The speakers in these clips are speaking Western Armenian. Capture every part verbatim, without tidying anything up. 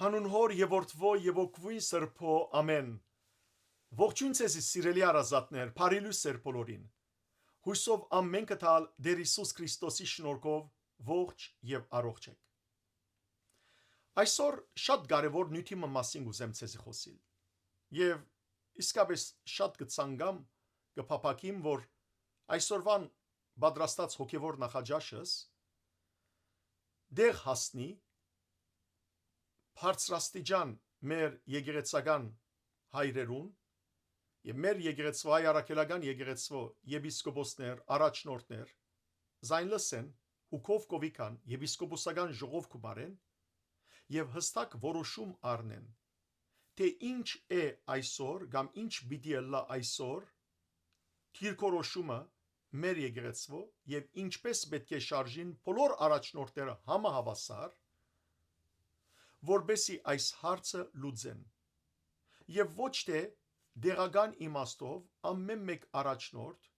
Անուն Հօր եւ Որդւոյ եւ Հոգւոյն Սրբոյ, ամէն։ Ողջոյն ձեզի, սիրելի հարազատներ, բարի լոյս ձեր բոլորին։ Յուսով ամէնքը տալ Տէր Յիսուս Քրիստոսի շնորհքով ողջ եւ առողջ էք։ Այսօր շատ կարեւոր նիւթի մը մասին կ'ուզեմ ձեզի խօսիլ։ Եւ իսկապէս շատ կը ցանկամ, կը փափաքիմ, որ այսօրվան պատրաստած հոգեվոր նախաճաշս տեղ հասնի բարձրաստիճան մեր եկեղեցական հայրերուն եւ մեր եկեղեցւոյ, հայ առաքելական եկեղեցւոյ եպիսկոպոսներ, առաջնորդներ, զայն լսեն ու քով քովի գան եպիսկոպոսական ժողով գումարեն եւ յստակ որոշում առնեն, թէ ինչ է այսօր կամ ինչ պիտի ըլլայ այսօր դիրքորոշումը մեր եկեղեցւոյ եւ ինչպես պէտք է շարժին բոլոր առաջնորդները համահաւասար, որպեսզի այս հարցը լուծեն։ Եւ ոչ թէ տեղական իմաստով ամէն մէկ առաջնորդ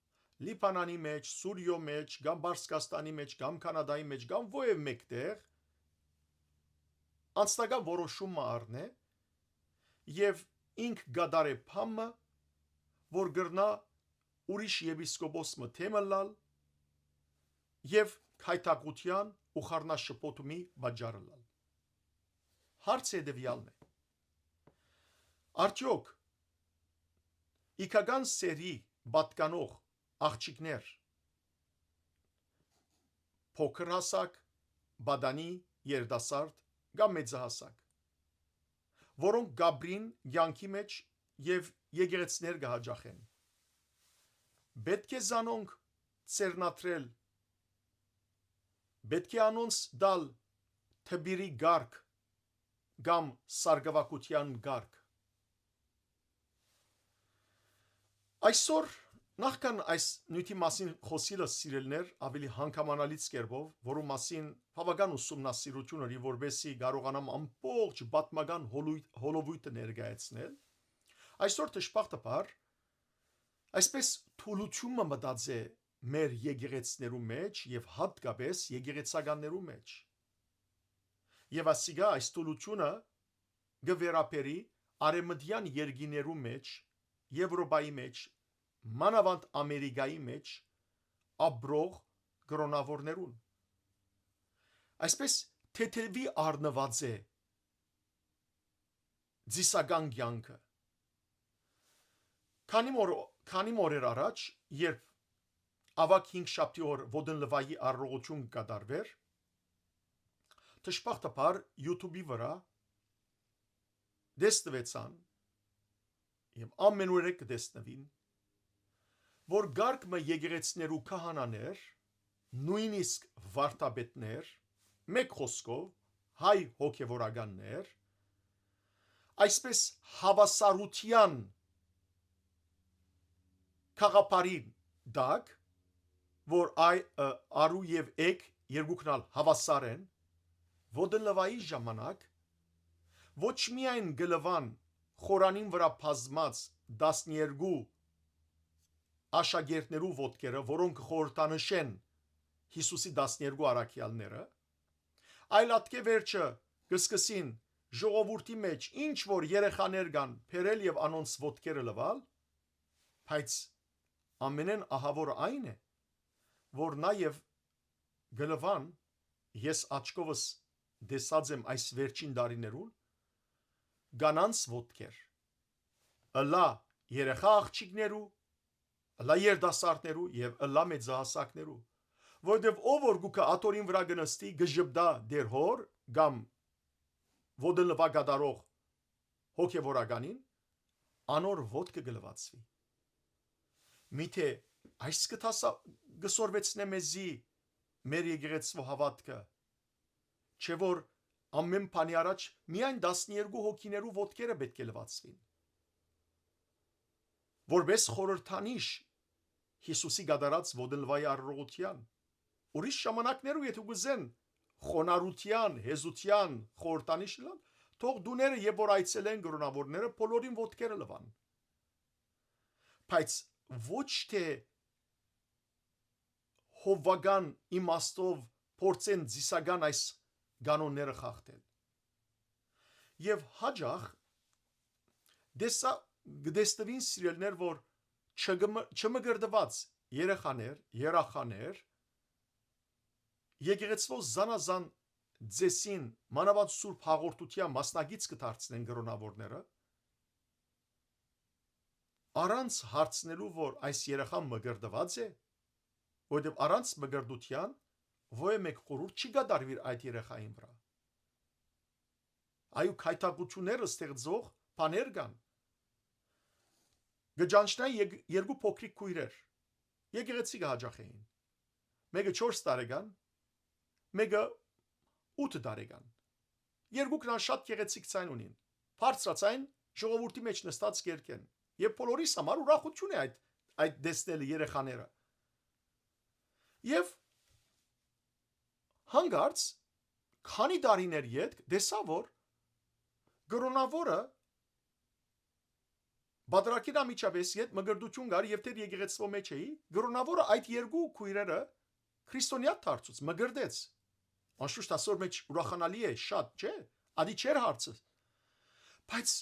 Լիբանանի մէջ, Սուրիոյ մէջ, կամ Պարսկաստանի մէջ, կամ Քանադայի մէջ, կամ որեւէ մէկ տեղ անձնական որոշում մը առնէ եւ ինք կատարէ բան մը, որ կրնայ ուրիշ եպիսկոպոս մը դէմ ըլլալ եւ գայթակղութեան ու խառնաշփոթումի պատճառ ըլլալ։ Հարցը հետեւեալն է. արդեօք իգական սեռի պատկանող աղջիկներ, փոքր հասակ, պատանի, երիտասարդ կամ մեծահասակ, որոնք կ'ապրին կեանքի մէջ եւ եկեղեցիներ կը յաճախեն, պէտք է զանոնք ձեռնադրել, պէտք է անոնց տալ դպիրի կարգ կամ սարկաւակութեան կարգ։ Այսօր, նախքան այս նիւթի մասին խօսիլս, սիրելիներ, ավելի հանգամանալից կերպով, որու մասին բաւական ուսումնասիրութիւն ըրի, որպեսզի կարողանամ ամբողջ պատմական հոլոյ-, հոլովոյթը ներկայացնել, այսօր, դժբախտաբար, այսպես թուլութիւն մը մտած է մեր եկեղեցիներու մէջ եւ յատկապէս եկեղեցականներու մէջ։ Եւ ասիկա, այս թուլութիւնը կը վերաբերի արեւմտեան երկիրներու մէջ, Եւրոպայի մէջ, մանաւանդ Ամերիկայի մէջ ապրող կրօնաւորներուն։ Այսպես թեթեւի առնուած է ծիսական կեանքը։ Քանի մոր-, քանի մօրեր առաջ, երբ աւագ հինգշաբթի օր Ոդենլվայի արարողութիւն կը կատարուէր, դժբախտաբար YouTube-ի վրայ տեսնուեցան եւ ամենուրեք կը տեսնուին, որ կարգ մը եկեղեցիներու քահանաներ, նոյնիսկ վարդապետներ, մէկ խօսքով, հայ հոգեվորականներ, այսպես հաւասարութեան գաղափարին տակ, որ այ, ը, արու եւ էգ երկուքն ալ հաւասար են, Ոդենլվայի ժամանակ ոչ միայն կը լուան խորանին վրայ բազմած տասներկու աշակերտներու ոտքերը, որոնք կը խորհրդանշեն Յիսուսի տասներկու առաքեալները, այլ ատկէ վերջը կը սկսին ժողովուրդի մէջ ինչ որ երեխաներ կան բերել եւ անոնց ոտքերը լուալ, բայց ամենէն ահաւորը այն է, որ նաեւ կը լուան, ես աչքովս տեսած եմ այս վերջին տարիներուն, կանանց ոտքեր, ըլլայ երեխայ աղջիկներու, ըլլայ երիտասարդներու եւ ըլլայ մեծահասակներու, որովհետեւ ով որ գուքը աթորին վրայ կը նստի, կը ժպտայ դեր հօր կամ Ոդենլվա կատարող հոգեվորականին, անոր ոտքը կը լուացուի։ Միթե այս կը դասա-, կը սորվեցնէ մեզի մեր եկեղեցու հաւատքը, չէ՞ որ ամէն բանի առաջ միայն տասներկու հոգիներու ոտքերը պէտք է լուացուին, որպէս խորհրդանիշ Յիսուսի կատարած Ոդենլվայի արարողութեան։ Ուրիշ ժամանակներու, եթէ կ'ուզեն խոնարհութեան, հեզութեան խորհրդանիշ ըլլան, թող տուները, երբ որ այցելեն կրօնաւորները, բոլորին ոտքերը լուան։ Բայց ոչ թէ հովուական իմաստով փորձեն ծիսական այս կանոնները խախտել։ Եւ յաճախ տեսա, կը տեսնուին սիրելիներ, որ չգմ-, չմկրտուած երեխաներ, երախաներ, եկեղեցւոյ զանազան ձեսին, մանաւանդ Սուրբ Հաղորդութեան մասնակից կը դարձնեն կրոնաւորները, առանց հարցնելու, որ այս երեխան մկրտուած է, որովհետեւ առանց մկրտութեան ոեւէ մէկ խորհուրդ չի կատարուիր այդ երեխային վրայ։ Այո, քայթակղութիւնները ստեղծող բաներ կան։ Կը ճանչնային եկ-, երկու փոքրիկ քոյրեր։ Եկեղեցի կը յաճախէին։ Մէկը չորս տարեկան, մէկը ութ տարեկան։ Երկուքն ալ շատ գեղեցիկ ձայն ունին։ Բարձրաձայն ժողովուրդի մէջ նստած կերկեն։ Եւ բոլորիս համար ուրախութիւն է այդ, այդ տեսնելը երեխաները։ Եւ հանկարծ, քանի տարիներ ետք, տեսայ, որ կրոնաւորը, բادرակին անմիջապէս յետ մկրտութիւն կար եւ դեռ եկեղեցւոյ մէջ էի, կրոնաւորը այդ երկու քոյրերը քրիստոնեայ դարձուց, մկրտեց։ Անշուշտ, ասոր մէջ ուրախանալի է շատ, չէ՞, ադի չէր հարցը։ Բայց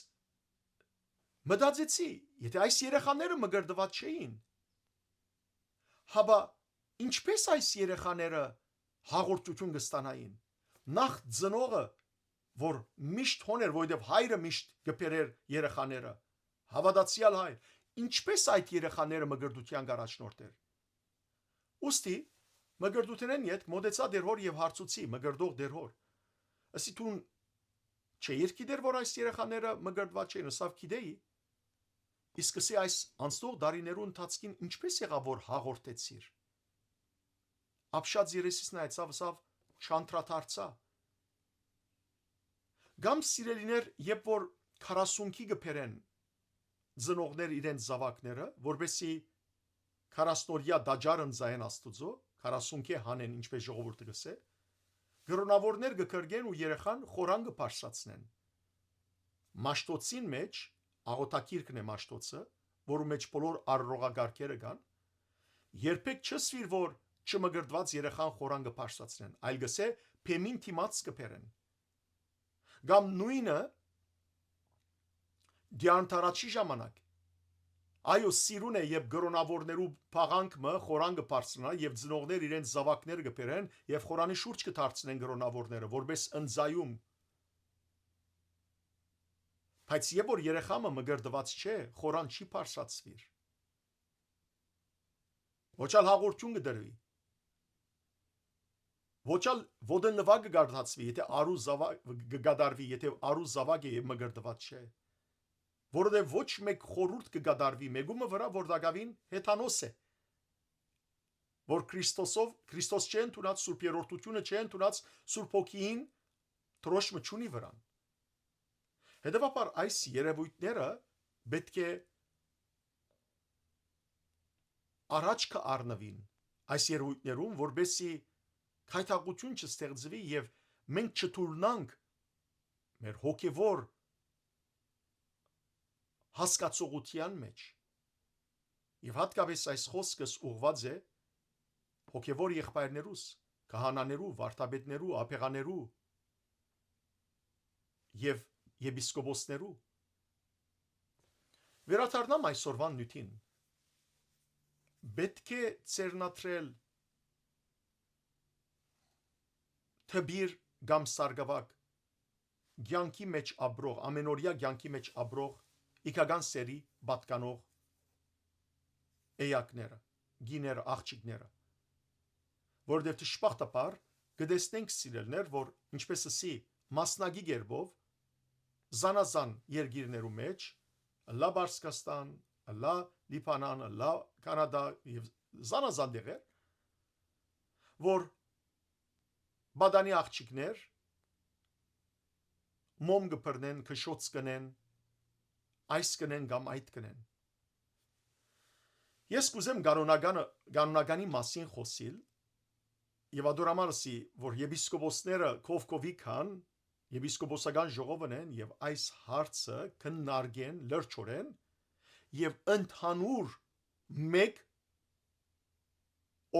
մտածեցի, եթէ այս երեխաները մկրտուած չէին, հապա ինչպէ՞ս այս երեխաները հաղորդութիւն կը ստանային։ Նախ ծնողը, որ միշտ հոն էր, որովհետեւ հայրը միշտ կը բերէր երեխաները, հաւատացեալ հայր, ինչպէ՞ս այդ երեխաները մկրտութեան կ'առաջնորդէր։ Ուստի, մկրտութենէն ետք մօտեցայ դեր հօր եւ հարցուցի, մկրտող դեր հօր. «Ըսի դուն չէիր գիտեր, որ այս երեխաները մկրտուած չեն»։ Ըսաւ. «Գիտէի»։ Իսկ ըսի այս անցնող տարիներու ընթացքին ինչպէ՞ս եղաւ, որ հաղորդեցիր։ Ապշած երեսիս նայեցաւ, ըսաւ. «Չանդրադարձայ»։ Կամ սիրելիներ, երբ որ քառասունքի կը բերեն ծնողներ իրենց զաւակները, որպեսզի քառասնօրեայ տաճար ընծայեն Աստուծոյ, քառասունքէ հանեն, ինչպէս ժողովուրդը կ'ըսէ, կրոնաւորներ կը կրկեն ու երեխան խորան կը բարձրացնեն։ Մաշտոցին մէջ, աղօթագիրքն է Մաշտոցը, որու մէջ բոլոր առողակարգերը կան, երբեք չ'ըսուիր, որ չմկրտուած երեխան խորան կը բարձրացնեն, այլ կ'ըսէ, բեմին դիմաց կը բերեն։ Կամ նոյնը Դիանթարաչի ժամանակ։ Այո, սիրուն է, երբ կրոնաւորներու փաղանք մը խորան կը բարձրանայ եւ ծնողներ իրենց զաւակները կը բերեն եւ խորանի շուրջ կը դարձնեն կրոնաւորները, որպես ընծայում։ Բայց երբ որ երեխայ մը մկրտուած չէ, խորան չի բարձրացուիր։ Ոչ ալ հաղորդում կը տրուի։ Ոչ ալ ոտնլվա կը գարդացուի, եթէ առու զավա-, կը կատարուի, եթէ առու զաւակ է եւ մկրտուած չէ։ Որովհետեւ ոչ մէկ խորհուրդ կը կատարուի մեկումը վրայ, որ տակաւին հեթանոս է, որ Քրիստոսով, Քրիստոս չէ ընդունած, Սուրբ Երրորդությունը չէ ընդունած, Սուրբ Հոգին դրոշմը չունի վրան։ Հետեւաբար այս երևույթները պէտք է առաջ կը առնուին այս երևույթներուն, որպեսզի քայթակղութիւն չստեղծուի եւ մենք չթուլնանք մեր հոգեվոր հասկացողութեան մէջ։ Եւ յատկապէս այս խօսքս ուղղուած է հոգեվոր եղբայրներուս, քահանաներու, վարդապետներու, աբեղաներու եւ եպիսկոպոսներու։ Վերադառնամ այսօրվան նիւթին։ Պէտք է ձեռնադրել դպիր կամ սարկաւակ կեանքի մէջ ապրող, ամենօրեայ կեանքի մէջ ապրող, իգական սերի պատկանող էակները, կիները, աղջիկները, որովհետեւ դժբախտաբար կը տեսնենք, սիրելիներ, որ, ինչպէս ըսի, մասնակի կերպով զանազան երկիրներու մէջ, ըլլայ Պարսկաստան, ըլլայ Լիբանան, ըլլայ Կանադա եւ զանազան տեղեր, որ պատանի աղջիկներ մոմ կը բռնեն, քշոց կ'ընեն, այս կ'ընեն կամ այդ կ'ընեն։ Ես կ'ուզեմ կանոնականը, կանոնականի մասին խօսիլ եւ ադոր համար ըսի, որ եպիսկոպոսները քովքովի գան, եպիսկոպոսական ժողովն են եւ այս հարցը քննարկեն լրջորեն եւ ընդհանուր մէկ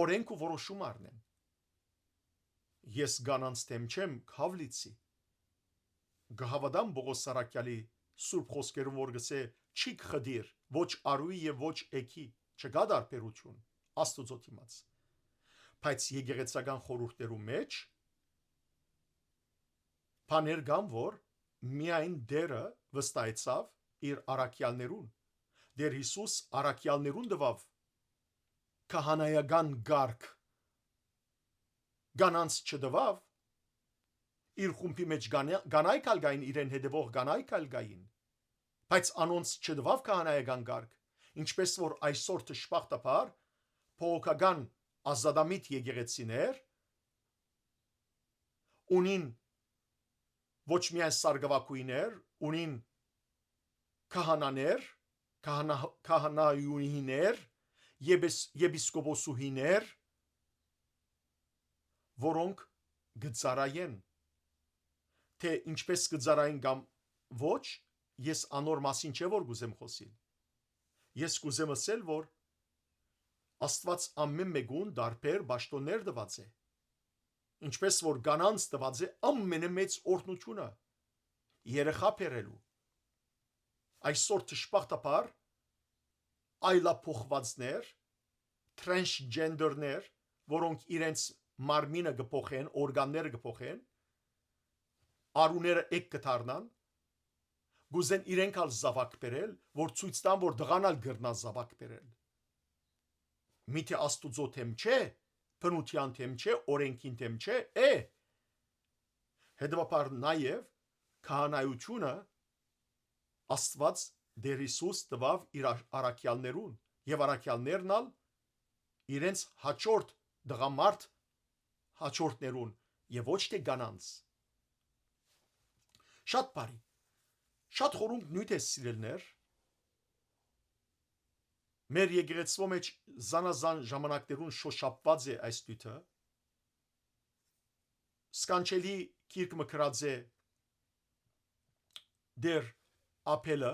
օրենք ու որոշում առնեն։ Ես կանանց դէմ չեմ, քաւ լիցի, Կը հաւատամ Պողոս Սարաքեալի սուրբ խօսքերուն, որ կ'ըսէ. «Չի գխտիր, ոչ արուի եւ ոչ էգի, չկայ տարբերութիւն Աստուծոյ դիմաց»։ Բայց եկեղեցական խորհուրդներու մէջ բաներ կան, որ միայն Տէրը վստահեցաւ իր առաքեալներուն։ Տէր Յիսուս առաքեալներուն տուաւ քահանայական կարգ, կանանց չտուաւ, իր խումբի մէջ կանա-, կանայք ալ կային, իրեն հետեւող կանայք ալ կային, բայց անոնց չտուաւ քահանայական կարգ, ինչպէս որ այսօր, դժբախտաբար, բողոքական ազատամիտ եկեղեցիներ ունին ոչ միայն սարկուակոյներ, ունին քահանաներ, քահանա-, քահանայուհիներ, եպիս-, եպիսկոպոսուհիներ, որոնք կը ծառայեն։ Թէ ինչպես կը ծառայեն կամ ոչ, ես անոր մասին չէ որ կ'ուզեմ խօսիլ։ Ես կ'ուզեմ ըսել, որ Աստուած ամէն մէկուն տարբեր պաշտօններ տուած է, ինչպես որ կանանց տուած է ամենամեծ օրհնութիւնը՝ երեխայ բերելու։ Այսօր, դժբախտաբար, այլափոխուածներ, transgenderներ, որոնք իրենց մարմինը կը փոխեն, օրգանները կը փոխեն, արուները էգ կը դառնան, կ'ուզեն իրենք ալ զաւակ բերել, որ ցոյց տան, որ տղան ալ կրնայ զաւակ բերել։ Միթէ Աստուծոյ դէմ չէ, բնութեան դէմ չէ, օրէնքին դէմ չէ, է։ Հետեւաբար նաեւ քահանայութիւնը Աստուած Տէր Յիսուս տուաւ իր ա-, առաքեալներուն, եւ առաքեալներն ալ իրենց յաջորդ տղամարդ յաջորդներուն, եւ ոչ թէ կանանց։ Շատ բարի, շատ խորունկ նիւթ է, սիրելիներ։ Մեր եկեղեցւոյ մէջ զանազան ժամանակներուն շոշափուած է այս նիւթը։ Սքանչելի գիրք մը գրած է Տէր Աբելը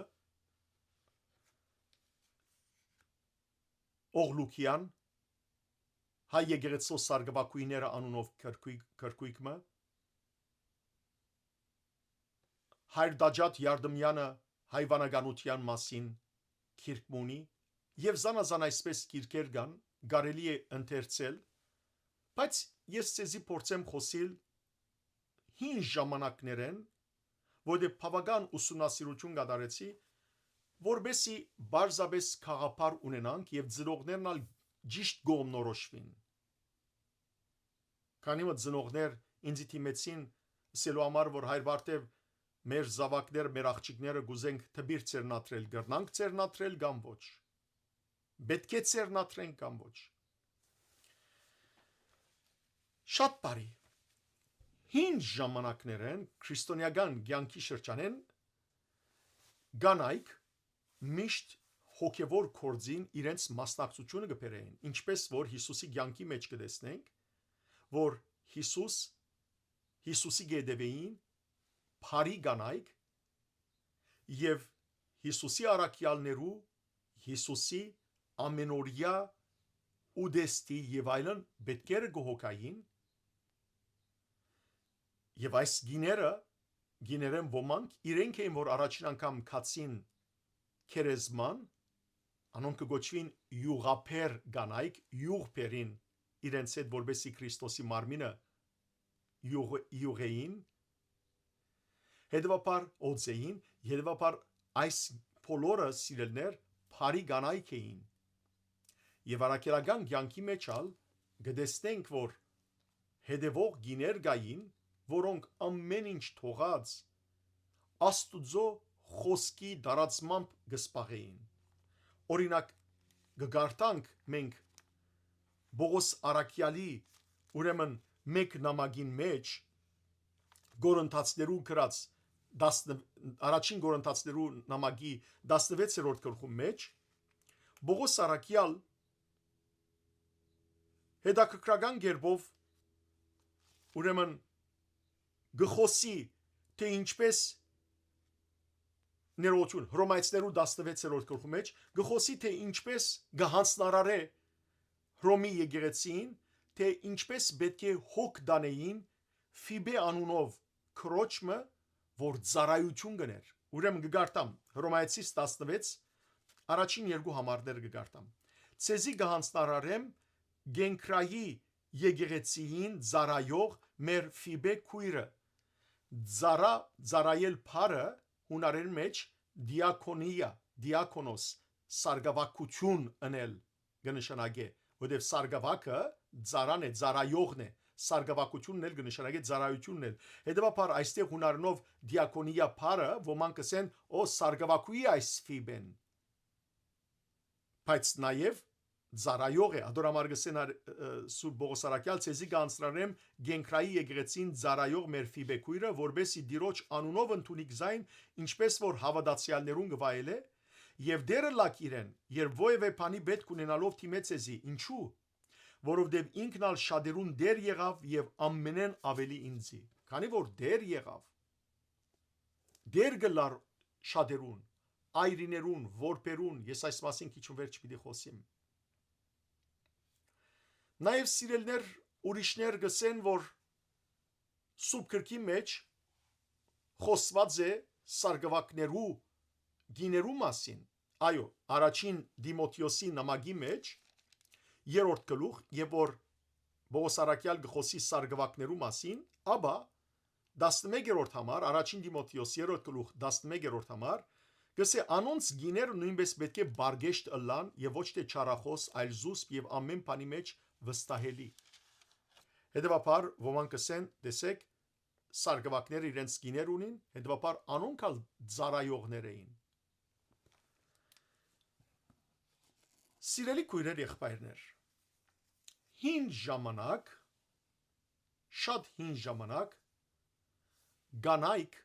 Օղլուկեան, հայ եկեղեցւոյ սարկուակոյները անունով գրքոյ-, գրքոյք մը, հայր Դաջատ Յարդմեանը հայուանականութեան մասին գիրք մը ունի, եւ զանազան այսպէս գիրքեր կան, կարելի է ընթերցել, բայց ես ձեզի փորձեմ խօսիլ հին ժամանակներէն, որտեղ բաւական ուսումնասիրութիւն կատարեցի, որպեսզի պարզապէս գաղափար ունենանք եւ ծնողներն ալ ճիշդ կողմնորոշուին։ Քանի մը ծնողներ ինձի դիմեցին, ըսելու համար, որ հայր Վարդեւ, մեր զաւակները, մեր աղջիկները կ'ուզենք դպիր ձեռնադրել, կրնանք ձեռնադրել կամ ոչ։ Պէտք է ձեռնադրենք կամ ոչ։ Շատ բարի։ Հին ժամանակներէն քրիստոնեական կեանքի շրջանէն կանայք միշտ հոգեվոր գործին իրենց մասնակցությունը կը բերէին, ինչպես որ Յիսուսի կեանքի մէջ կը տեսնենք, որ Յիսուս, Յիսուսի կը հետեւէին բարի կանայք, եւ Յիսուսի առաքեալներու, Յիսուսի ամենօրեայ ուտեստի եւ այլն պէտքերը կը հոգային, եւ այս գիները, գիներէն ոմանք իրենք էին, որ առաջին անգամ գացին գերեզման, անոնք կը կոչուին իւղաբեր կանայք, իւղ բերին իրենց հետ, որպեսզի Քրիստոսի մարմինը իւղ-, իւղեին, հետեւաբար օծեին, հետեւաբար այս բոլորը, սիրելիներ, բարի կանայք էին։ Եւ առաքելական կեանքի մէջ ալ կը տեսնենք, որ հետեւող գիներ կային, որոնք ամէն ինչ թողած, Աստուծոյ խօսքի տարածմամբ կը զբաղէին։ Օրինակ, կը կարդանք մենք Պողոս առաքեալի, ուրեմն, մէկ նամակին մէջ, Կորինթացիներու գրած տասն-, առաջին Կորինթացիներու նամակի տասնվեցերորդ գլխուն մէջ, Պողոս առաքեալ հետաքրքրական կերպով, ուրեմն, կը խօսի, թէ ինչպես ներողություն, Հռոմայեցիներու տասնվեցերորդ գլխու մէջ, կը խօսի, թէ ինչպես կը յանձնարարէ Հռոմի եկեղեցին, թէ ինչպես պէտք է հոգ տանէին Ֆիբէ անունով քրոջ մը, որ ծառայութիւն կ'ընէր։ Ուրեմն կը կարդամ Հռոմայեցիս տասնվեց, առաջին երկու համարները կը կարդամ։ «Ձեզի կը յանձնարարեմ կենքրայի եկեղեցիին ծառայող մեր Ֆիբէ քոյրը»։ Ծառայ-, ծառայել բառը հունարէն մէջ դիակոնիա, դիակոնոս, սարկաւակութիւն ընել կը նշանակէ, որտեւ սարկաւակը ծառան է, ծառայողն է, սարկաւակութիւնն էլ կը նշանակէ ծառայութիւնն էլ։ Հետեւաբար այստեղ հունարենով դիակոնիա բառը, ոմանք կ'ըսեն, «Օ, սարկաւակուի այս Ֆիբէն»։ Բայց նաեւ ծառայող է, ադոր համար կ'ըսեն ար-, ը, Սուրբ Պողոս Առաքեալ, «Ձեզի կ'անձնարեմ կենքրայի եկեղեցին ծառայող մեր Ֆիբէ քոյրը, որպէս զի Տիրոջ անունով ընդունիք զայն, ինչպէս որ հաւատացեալներուն կը վայելէ, եւ դեր ըլլաք իրեն, երբ որեւէ բանի պէտք ունենալով դիմէ ձեզի։ Ինչու՞։ Որովհետեւ ինքն ալ շատերուն դեր եղաւ եւ ամենէն աւելի ինծի»։ Քանի որ դեր եղաւ, դեր կ'ըլլար շատերուն, այրիներուն, որբերուն, ես այս մասին քիչ մը վերջ պիտի խօսիմ։ Նաեւ, սիրելիներ, ուրիշներ կ'ըսեն, որ Սուրբ Գրքի մէջ խօսուած է սարկաւակներու կիներու մասին։ Այո, առաջին Տիմոթէոսի նամակի մէջ, երրորդ գլուխ, երբ որ Պողոս Առաքեալ կը խօսի սարկաւակներու մասին, ապա տասնմեկերորդ համար, առաջին Տիմոթէոս երրորդ գլուխ, տասնմեկերորդ համար, կ'ըսէ. «Անոնց կիները նոյնպէս պէտք է պարկեշտ ըլլան եւ ոչ թէ չարախօս, այլ զուսպ եւ ամէն բանի մէջ վստահելի»։ Հետեւաբար, ոմանք կ'ըսեն, տեսեք, սարկաւակները իրենց կիներ ունին, հետեւաբար անոնք ալ ծառայողներ էին։ Սիրելի քոյրեր, եղբայրներ, հին ժամանակ, շատ հին ժամանակ, կանայք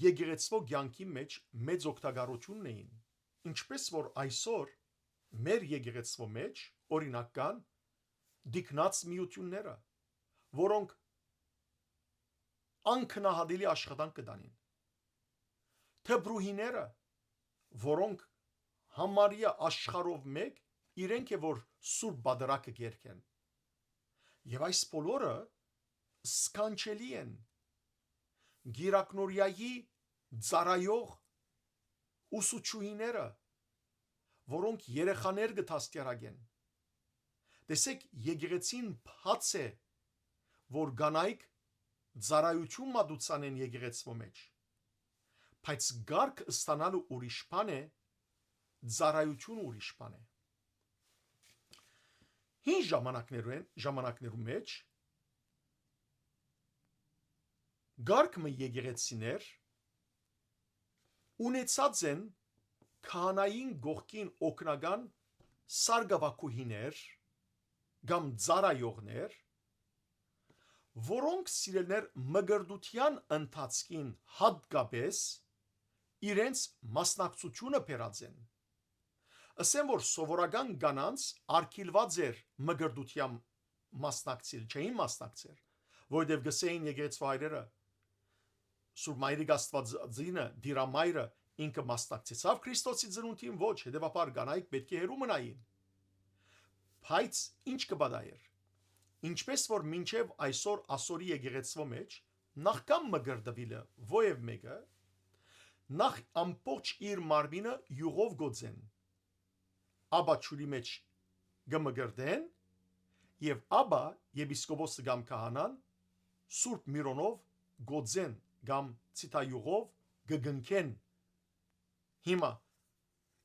եկեղեցվո կեանքի մէջ մեծ օգտակարությունն էին, ինչպես որ այսօր մեր եկեղեցվո մէջ, օրինակ, կան դիքնած միությունները, որոնք անգնահատելի աշխատանք կը տանին։ Դպրուհիները, որոնք համարյա աշխարհով մէկ իրենք է, որ սուրբ պատարագը կերգեն։ Եւ այս բոլորը սքանչելի են գիրակնորիայի ծառայող ուսուցչուհիները, որոնք երեխաներ կը դաստիարակեն։ Տեսեք, եկեղեցին բաց է, որ կանայք ծառայութիւն մատուցան են եկեղեցվո մէջ, բայց կարգ ստանալը ուրիշ բան է, ծառայությունը ուրիշ բան է։ Հին ժամանակներու են, ժամանակներու մէջ կարգ մը եկեղեցիներ ունեցած են քահանային կողքին օգնական սարկաւակուհիներ կամ ծառայողներ, որոնք, սիրելիներ, մկրտության ընթացքին յատկապես իրենց մասնակցությունը բերած են։ Ըսեն, որ սովորական կանանց արգիլուած էր մկրտության մասնակցիլ, չէին մասնակցեր, որովհետև գսեին եկեղեցվայրերը, Սուրբ Մայրիկ Աստվածածինը, Տիրամայրը, ինքը մասնակցեցավ Քրիստոսի ծնունդին, ոչ, հետևաբար կանայք պէտք է հեռու մնային։ Բայց ինչ կը պատահեր։ Ինչպես որ մինչև այսօր ասորի եկեղեցվո մեջ, նախքան մկրտվիլը ովեւ մեկը, նախ ամբողջ իր մարմինը յուղով գոծեն, ապա ջուրի մեջ կը մկրտեն, եւ ապա եպիսկոպոսը կամ քահանան սուրբ միրոնով գոծեն կամ ցիթայուղով կը կնքեն։ Հիմա,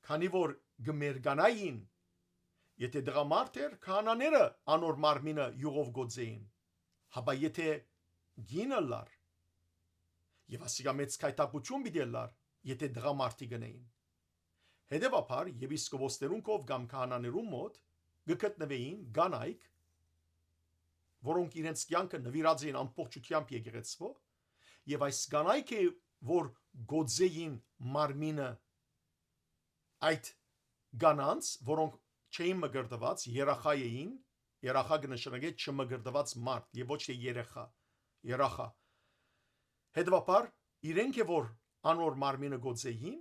քանի որ կը մերկանային, եթե տղամարդ էր, քահանաները անոր մարմինը յուղով գոծեին, հապա եթե կին ըլլար, եւ ասիկա մեծ քայտակություն պիտի ըլլար, եթե տղամարդի գնային։ Հետևաբար, եպիսկոպոսներուն կով կամ քահանաներուն մոտ կը գտնուէին կանայք, որոնք իրենց կեանքը նուիրած էին ամբողջութեամբ եկեղեցվո, եւ այս կանայքը, որ գոծեին մարմինը այդ կանանց, որոնք չէին մկրտված, երախայ էին, երախա կը նշանակէ չմկրտված մարդ, եւ ոչ թէ երեխա, երախա։ Հետևաբար, իրենք է, որ անոր մարմինը գոծեին,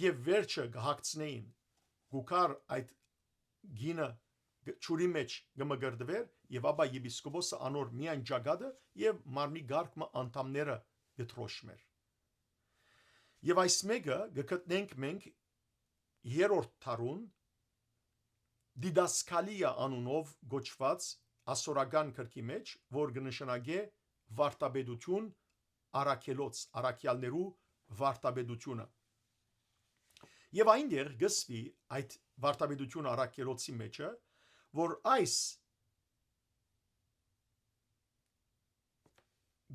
եւ վերջը կը հագցնեին, գուքար այդ գինը գ-, ջուրի մեջ կը մկրտվեր, եւ ապա եպիսկոպոսը անոր միայն ճակատը եւ մարմնի կարգ մը անդամները կը դրոշմէր։ Եւ այս մէկը կը գտնենք մենք երրորդ դարուն Դիդասկալիա անունով կոչուած ասորական գրքի մէջ, որ կը նշանակէ վարդապետութիւն, առաքելոց, առաքեալներու վարդապետութիւնը։ Եւ այնտեղ կը գսուի այդ վարդապետութիւն առաքելոցի մէջը, որ այս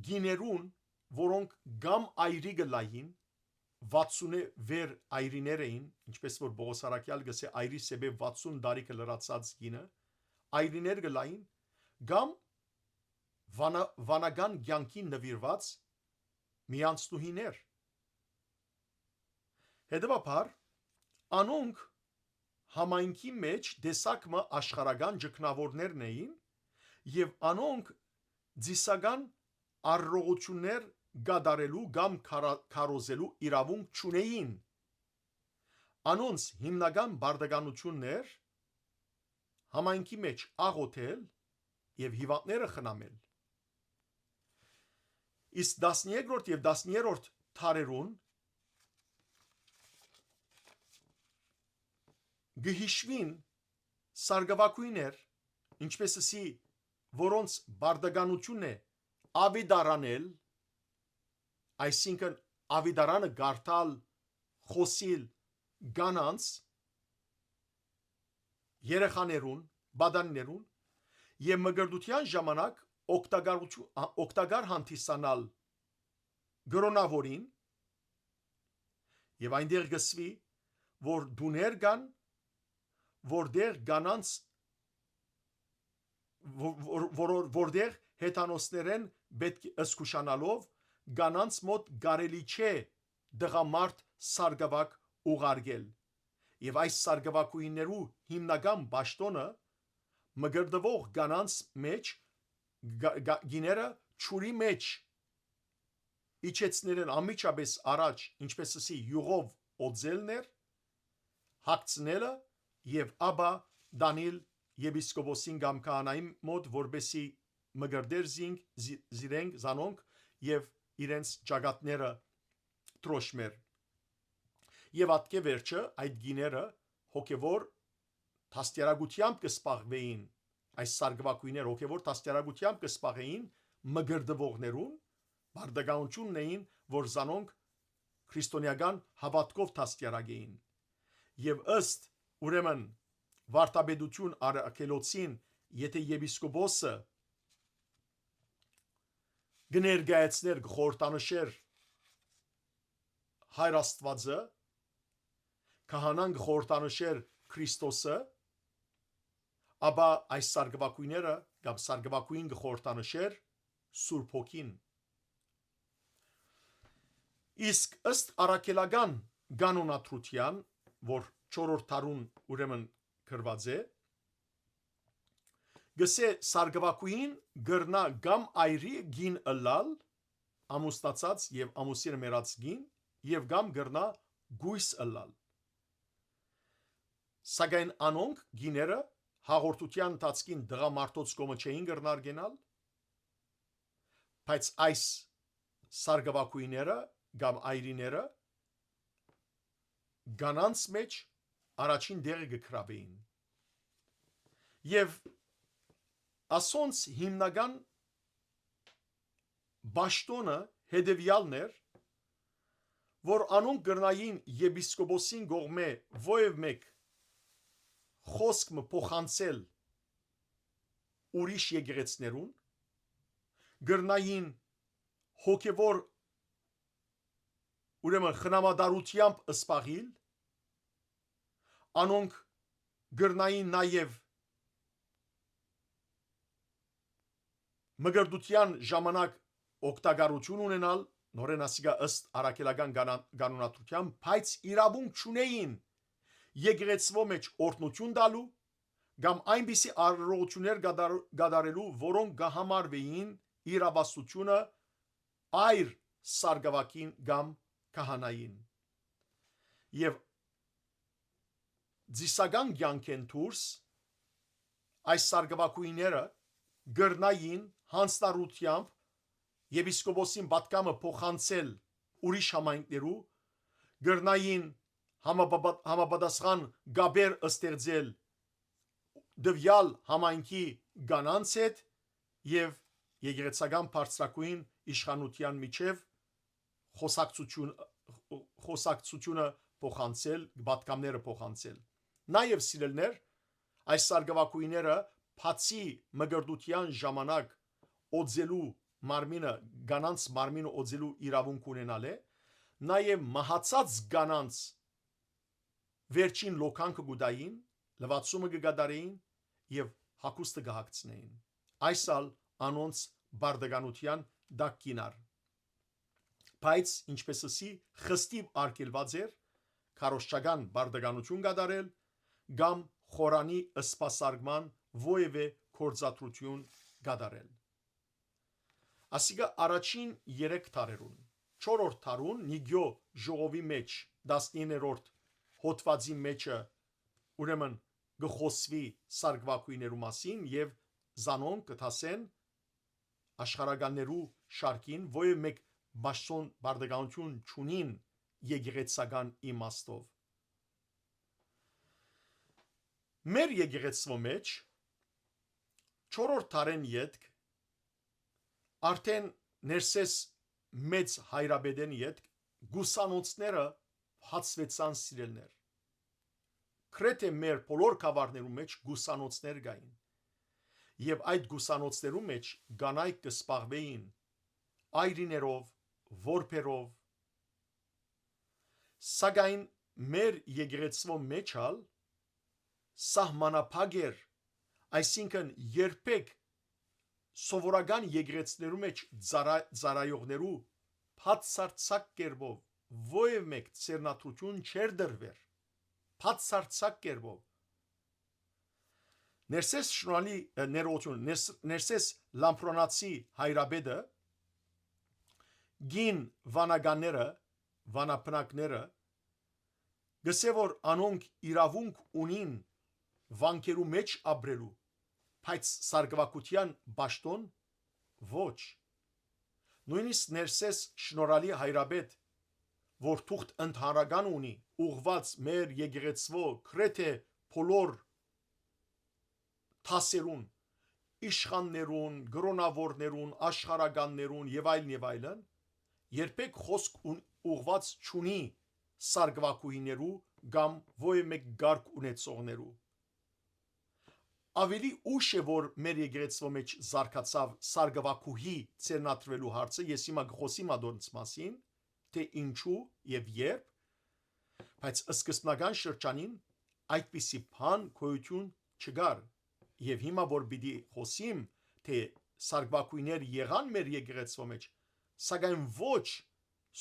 կիներուն, որոնք կամ այրի կը լային, վաթսունէ վեր այրիներ էին, ինչպես որ Պողոս առաքեալ կը սէ, այրի սեպէ վաթսուն տարի կը լրացած կինը, այրիներ կը լային, կամ վանա-, վանական կեանքին նուիրուած միանցնուհիներ։ Հետեւաբար, անոնք համայնքի մէջ տեսակ մը աշխարհական ճգնաւորներն էին եւ անոնք ծիսական առողջություններ կատարելու կամ քարա-, քարոզելու իրաւունք չունէին։ Անոնց հիմնական պարտականութիւնն էր համայնքի մէջ աղօթել եւ հիւանդները խնամել։ Իսկ տասներկրորդ եւ տասներորդ դարերուն կը յիշուին սարկավագոյներ, ինչպես ըսի, որոնց պարտականութիւնն է աւետարանել, այսինքն աւետարանը կարդալ, խօսիլ կանանց, երեխաներուն, պատանիներուն եւ մկրտութեան ժամանակ օգտակարութիու-, ա, օգտակար հանդիսանալ կրոնաւորին, եւ այնտեղ կը գսուի, որ տուներ կան, որտեղ կանանց, ո-, որ-, որ-, որտեղ հեթանոսներէն պէտք է զգուշանալով կանանց մօտ կարելի չէ տղամարդ սարկավագ ուղարկել։ Եւ այս սարկավագուհիներու հիմնական պաշտօնը մկրտուող կանանց մէջ գա-, գա-, գիները ջուրի մէջ իջեցնելէն անմիջապէս առաջ, ինչպես ըսի, յուղով օծելն էր, հագցնելը եւ ապա տանիլ եպիսկոպոսին կամ քահանային մօտ, որպէսի մկրտէր զինք, զի-, զիրենք, զանոնք եւ իրենց ճակատները դրոշմեր։ Եւ ատկէ վերջը այդ գիները հոգեվոր դաստիարակութեամբ կը սպաղուէին, այս սարկուակոյներ հոգեվոր դաստիարակութեամբ կը սպաղէին մկրտուողներուն, պարտականութիւնն էին, որ զանոնք քրիստոնեական հաւատքով դաստիարակէին։ Եւ ըստ, ուրեմն, վարդապետութիւն առաքելոցին, եթե եպիսկոպոսը կը ներկայացներ, կը խորհրդանշեր Հայր Աստուածը, քահանան կը խորհրդանշեր Քրիստոսը, ապա այս սարկուակոյները կամ սարկուակոյին կը խորհրդանշեր Սուրբ Հոգին։ Իսկ ըստ առաքելական կանոնադրութեան, որ չորրորդ դարուն ուրեմն գրուած է, գսէ, սարկուակոյին կրնայ կամ այրի կին ըլլալ, ամուսնացած եւ ամուսինը մեռած կին, եւ կամ կրնայ կոյս ըլլալ։ Սակայն անոնք, գիները, հաղորդութեան ընթացքին տղամարդոց կողմը չէին կրնար կենալ, բայց այս սարկուակոյները կամ այրիները կանանց մէջ առաջին տեղը կը գրաւէին։ Եւ ասոնց հիմնական պաշտօնը հետեւեալն էր, որ անոնք կրնային եպիսկոպոսին կողմէ ովեւ մէկ խօսք մը փոխանցել ուրիշ եկեղեցիներուն, կրնային հոգեվոր, ուրեմն, խնամատարութեամբ սպաղիլ, անոնք կրնային նաեւ մկրտութեան ժամանակ օգտակարութիւն ունենալ, նորէն ասիկա ըստ առաքելական կանա-, կանոնադրութեան, բայց իրաւունք չունէին եկեղեցւոյ մէջ օրհնութիւն տալու կամ այնպիսի արարողություններ կատար-, կատարելու, որոնք կը համարվէին իրավասությունը այր սարկուակին կամ քահանային։ Եւ ծիսական կեանքէն դուրս այս սարկուակոյները կրնային յանձնառութեամբ եպիսկոպոսին պատգամը փոխանցել ուրիշ համայնքներու, կրնային համապատասխան կապեր ստեղծել տուեալ համայնքի կանանց հետ եւ եկեղեցական բարձրագոյն իշխանութեան միջեւ խօսակցությունը փոխանցել, պատգամները փոխանցել։ Նաեւ, սիրելիներ, այս սարկուակուհիները, բացի մկրտութեան ժամանակ օծելու մարմինը, կանանց մարմինը օծելու իրաւունք ունենալը, նաեւ մահացած կանանց վերջին լոկանքը կու տային, լուացումը կը կատարէին եւ հագուստը կը հագցնէին։ Այս ալ անոնց պարտականութեան տակ կ'իյնար։ Բայց, ինչպէս ըսի, խստիւ արգելուած էր քարոզչական պարտականութիւն կատարել կամ խորանի սպասարկման որեւէ գործադրութիւն կատարել։ Ասիկա առաջին երեք դարերուն, չորրորդ դարուն Նիկիոյ ժողովի մէջ, տասնիններորդ հոդուածի մէջը, ուրեմն, կը խօսուի սարկուակուհիներու մասին եւ զանոնք կը դասեն աշխարհականներու շարքին, որեւէ մէկ պաշտօն պարտականութիւն չունին եկեղեցական իմաստով։ Մեր եկեղեցւոյ մէջ չորրորդ դարէն ետք, արդէն ներսէս մեծ հայրապետէն ետք, գուսանոցները հացուեցան, սիրելիներ։ Գրեթէ մեր բոլոր գաւառներու մէջ գուսանոցներ կային։ Եւ այդ գուսանոցներու մէջ կանայք կը զբաղուէին այրիներով, որբերով, սակայն մեր եկեղեցւոյ մէջ ալ սահմանափակ էր, այսինքն երբեք սովորական եկեղեցիներու մէջ ծառա-, ծառայողներու բացարձակ կերպով որեւէ մէկ ձեռնադրութիւն չէր տրուեր, բացարձակ կերպով։ Ներսէս Շնորհալի, ը, ներողություն, Ներս-, Ներսէս Լամբրոնացի հայրապետը, կին վանականները, վանաբնակները, կ'ըսէ որ անոնք իրաւունք ունին վանքերու մէջ ապրելու, բայց սարկուակութեան պաշտօն ոչ։ Նոյնիսկ Ներսէս Շնորհալի հայրապետ, որ թուղթ ընդհանրական ունի, ուղղուած մեր եկեղեցւոյ գրեթէ բոլոր դասերուն, իշխաններուն, կրօնաւորներուն, աշխարհականներուն եւ այլն եւ այլն, երբեք խօսք ուն-, ուղղուած չունի սարկուակուհիներու կամ որեւէ մէկ կարգ ունեցողներու։ Աւելի ուշ է, որ մեր եկեղեցւոյ մէջ զարգացաւ սարկուակուհի ձեռնադրուելու հարցը, ես հիմա կը խօսիմ ադոնց մասին, թէ ինչու եւ երբ, բայց սկզբնական շրջանին այդպիսի բան գոյութիւն չկար։ Եւ հիմա որ պիտի խօսիմ, թէ սարկուակուհիներ եղան մեր եկեղեցւոյ մէջ, սակայն ոչ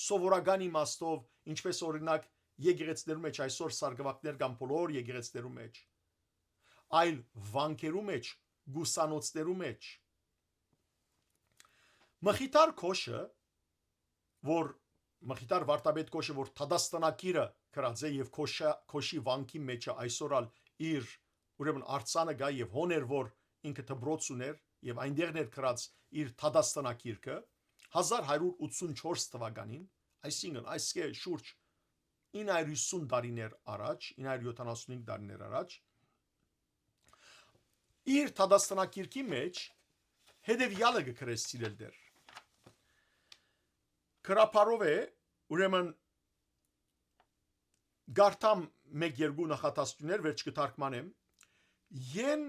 սովորական իմաստով, ինչպես օրինակ եկեղեցիներու մէջ այսօր սարկուակներ կան բոլոր եկեղեցիներու մէջ, այլ վանքերու մէջ, գուսանոցներու մէջ։ Մխիթար Քոշը, որ Մխիթար Վարդապետ Քոշը, որ դատաստանագիրը գրած է եւ Քոշա-, Քոշի վանքի մէջը այսօր ալ իր, ուրեմն, արձանը կայ եւ հոն էր, որ ինքը դպրոց ունէր եւ այնտեղն էր գրած իր դատաստանագիրքը հազար հարյուր ութսունչորս թվականին, այսինքն՝ այսքէ շուրջ ինը հարյուր յիսուն տարիներ առաջ, ինը հարյուր յոթանասունհինգ տարիներ առաջ, իր դատաստանագիրքի մէջ հետեւեալը կը գրէ, սիրելիներ. Գրաբարով է, ուրեմն, կարդամ մէկ-երկու նախադասութիւններ, վերջ կը թարգմանեմ։ Են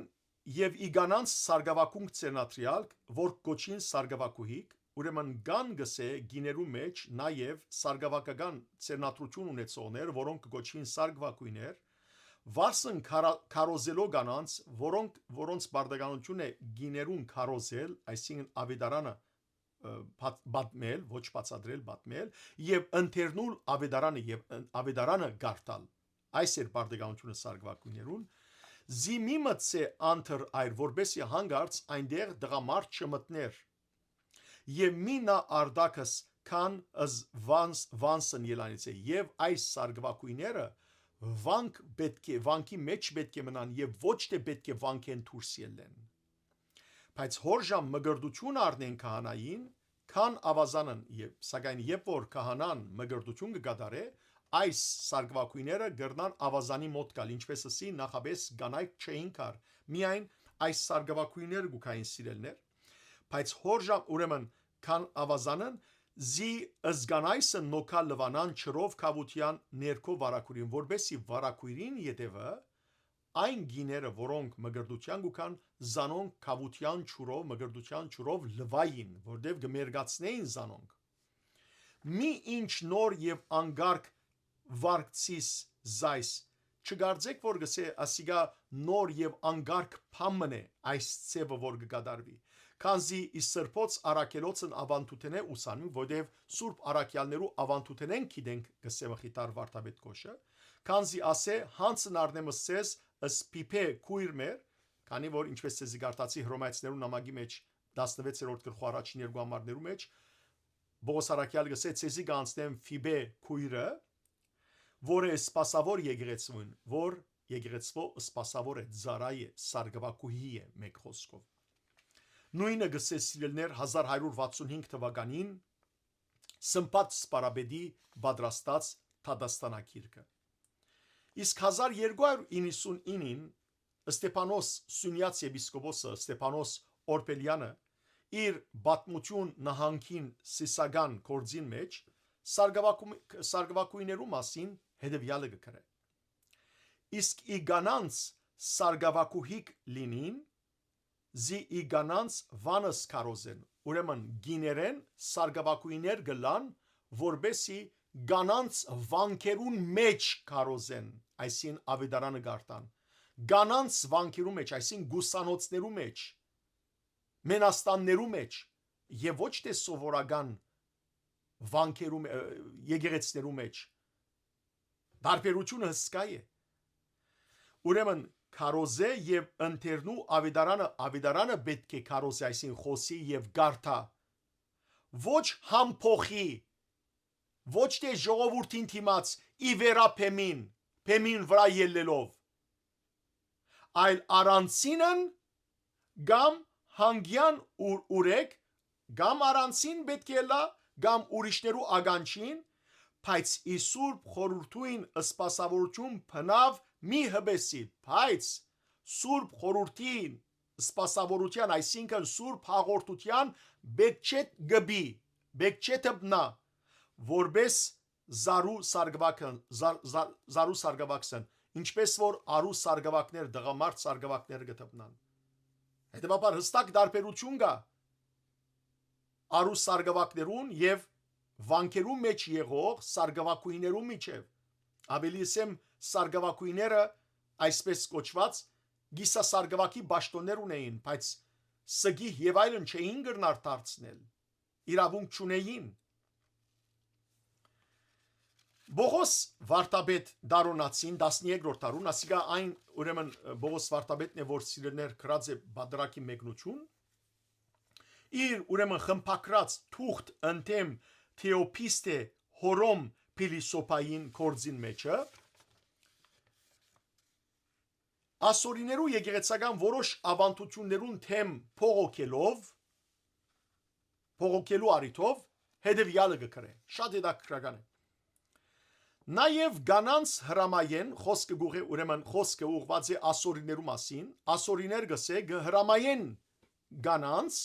եւ ի կանանց սարկուակունք ձեռնադրեալ, որ կոչին սարկուակուհիք, ուրեմն կան, կ'ըսէ, կիներու մէջ նաեւ սարկուակական ձեռնադրութիւն ունեցողներ, որոնք կը կոչուին սարկուակուհիներ, վարսն քարա-, քարոզելով կանանց, որոնք, որոնց պարտականութիւնն է կիներուն քարոզել, այսինքն՝ աւետարանը, ը, բաց-, պատմել, ոչ բացատրել, պատմել, եւ ընթերնուլ աւետարանը եւ ն-, աւետարանը կարդալ։ Այս էր պարտականութիւնը սարկուակուհիներուն։ Զի մի մտցէ անթր այր, որպէսզի հանկարծ այնտեղ տղամարդ չմտնէր։ Եւ մի նա արտաքս քան ըզ վանս-, վանսն ելանից է, եւ այս սարկուակուհիները վանք պէտք է, վանքի մէջ պէտք է մնան եւ ոչ թէ պէտք է վանքէն դուրս ելլեն։ Բայց հորժամ մկրտութիւն առնեն քահանային, քան աւազանն, եւ, սակայն երբ որ քահանան մկրտութիւն կը կատարէ, այս սարկուակոյները կրնան աւազանի մօտ գալ, ինչպես ըսի, նախապէս կանայք չէին կար, միայն այս սարկուակոյները կու գային սիրելներ, բայց հոր ժամ, ուրեմն, քան աւազանն, զի զգանայսը նոքա լուանան չրով քաւութեան ներքո վարակուրին, որպեսի վարակուրին ետևը այն գիները, որոնք մկրտութեան կու կան, զանոնք քաւութեան չուրով, մկրտութեան չուրով լուային, որտեւ կը մերկացնեին զանոնք։ Մի ինչ նոր եւ անկարգ վարկցիս զայս, չկարծեք որ գսե ասիկա նոր եւ անկարգ բան մըն է այս ձևը որ կը կատարուի, քանզի ի սրբոց առաքելոցն աւանդութենէ ուսանուի, որտեւ սուրբ առաքեալներու աւանդութենէն գիտենք գսե մխիթար վարդապետ կոշը, քանզի ասէ, հանցն առնեմ ըսես, ըսպիփէ քույր մեր, քանի որ, ինչպես ձեզի կարդացի Հռոմայեցիներու նամակի մեջ, տասնվեցերորդ գլխու առաջին երկու համարներու մեջ, Պողոս առաքեալ գսե, ձեզի կանցնեմ Ֆիբե քույրը, որ է սպասավոր եկեղեցուն, որ եկեղեցվո սպասավոր է, ծառայ է, սարկուակուհի է, մեկ խոսքով։ Նույնը գսե սիրելներ հազար հարյուր վաթսուն հինգ թվականին Սմբատ սպարապետի պատրաստած դատաստանագիրքը։ Իսկ հազար երկու հարյուր իննսուն ինին Ստեփանոս, Սունյաց եպիսկոպոսը Ստեփանոս Օրբելյանը իր Պատմություն նահանգին սիսական գործին մեջ սարկավակու-, սարկավակույներու մասին հետևյալը կը գրէ. «Իսկ ի կանանց սարկավակուհիկ լինին, զի ի կանանց վանս քարոզեն, ուրեմն գիներէն սարկավակույներ կը լան, որպեսի կանանց վանքերուն մեջ քարոզեն», այսին աւետարանը կարտան, կանանց վանքերու մեջ, այսին գուսանոցներու մեջ, մենաստաններու մեջ, եւ ոչ թէ սովորական վանքերու մե-, ը, եկեղեցներու մեջ։ Տարբերությունը հսկայ է։ Ուրեմն քարոզէ եւ ընթերնու աւետարանը, աւետարանը պէտք է քարոզէ, այսին խոսի եւ կարդա։ Ոչ համբոխի, ոչ թէ ժողովուրդին դիմաց ի վերա բեմին, բեմին վրայ ելլելով, այլ առանցինն կամ հանգեան ուր-, ուրեք, կամ առանցին պէտք է ըլլայ, կամ ուրիշներու ականջին, բայց ի սուրբ խորհուրդոյն սպասաւորութիւն բնաւ մի հպեսիլ, բայց սուրբ խորհուրդին սպասաւորութեան, այսինքն սուրբ հաղորդութեան պէտք չէ կպի, պէտք չէ դպնայ, որպէս զարու սարկուակն-, զար-, զար-, զարու սարկուակսն, ինչպես որ արու սարկուակներ, տղամարդ սարկուակներ կը դպնան։ Հետեւաբար հստակ տարբերութիւն կայ արու սարկուակներուն եւ վանքերու մեջ եղող սարկուակուհիներու միջեւ։ Աւելի ըսեմ, սարկուակուհիները, այսպես կոչուած, կիսասարկուակի պաշտօններ ունէին, բայց սգիհ եւ այլն չէին կրնար դարձնել, իրաւունք չունէին։ Պողոս վարդապետ դարոնացին, տասներկրորդ դարուն, ասիկա այն, ուրեմն, Պողոս վարդապետն է, որ սիրելներ գրած է Պատրակի մեկնություն, իր, ուրեմն, խմբակրած թուղթ ընդդեմ Թեոփիստե Հորոմ փիլիսոփային գործին մեջը, ասորիներու եկեղեցական որոշ աւանդութիւններուն դեմ փողոքելով, փողոքելու առիթով հետեւյալը կը գրէ։ Շատ հետաքրքրական է։ Նաեւ կանանց հրամայեն, խոսքը գուղ է, ուրեմն խոսքը ուղղված է ասորիներու մասին, ասորիներ գսե կը հրամայեն կանանց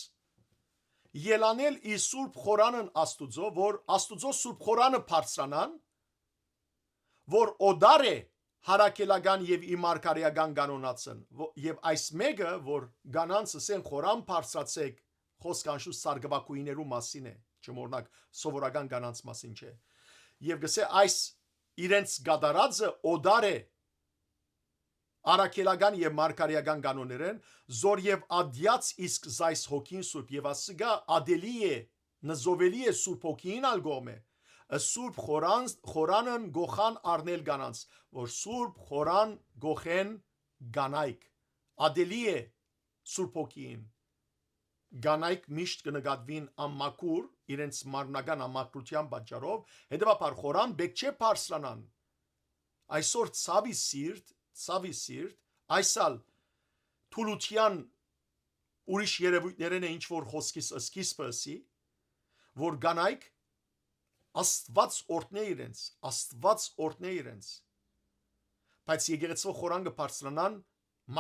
ելանել ի սուրբ խորանն Աստուծո, որ Աստուծո սուրբ խորանը բարձրանան, որ օտար է յարակելական եւ ի մարգարեական կանոնացն, ո-, եւ այս մեկը, որ կանանց ըսեն խորան բարձրացեք, խոսք անշուշտ սարկուակուհիներու մասին է, չմոռնաք, սովորական կանանց մասին չէ։ Եւ գսե այս իրենց կատարածը օտար է առաքելական եւ մարգարեական կանոններէն, զոր եւ ադյաց իսկ զայս հոգին սուրբ եւ ասիկա ադելի է, նզովելի է սուրբ հոգին ալ կողմէ, սուրբ խորան, խորանն գոխան առնել կանանց, որ սուրբ խորան գոխեն կանայք, ադելի է սուրբ հոգին, կանայք միշտ կը նկատուին անմաքուր, իրենց մարմնական անմաքրութեան պատճառով, հետեւաբար խորան պէտք չէ բարձրանան։ Այսօր ցաւի սիրտ, ցաւի սիրտ, այս ալ թուլութեան ուրիշ երեւոյթներէն է, ինչ որ խոսքիս սկիզբը ըսի, որ կանայք Աստուած օրհնէ իրենց, Աստուած օրհնէ իրենց։ Բայց եկեղեցւոյ խորան կը բարձրանան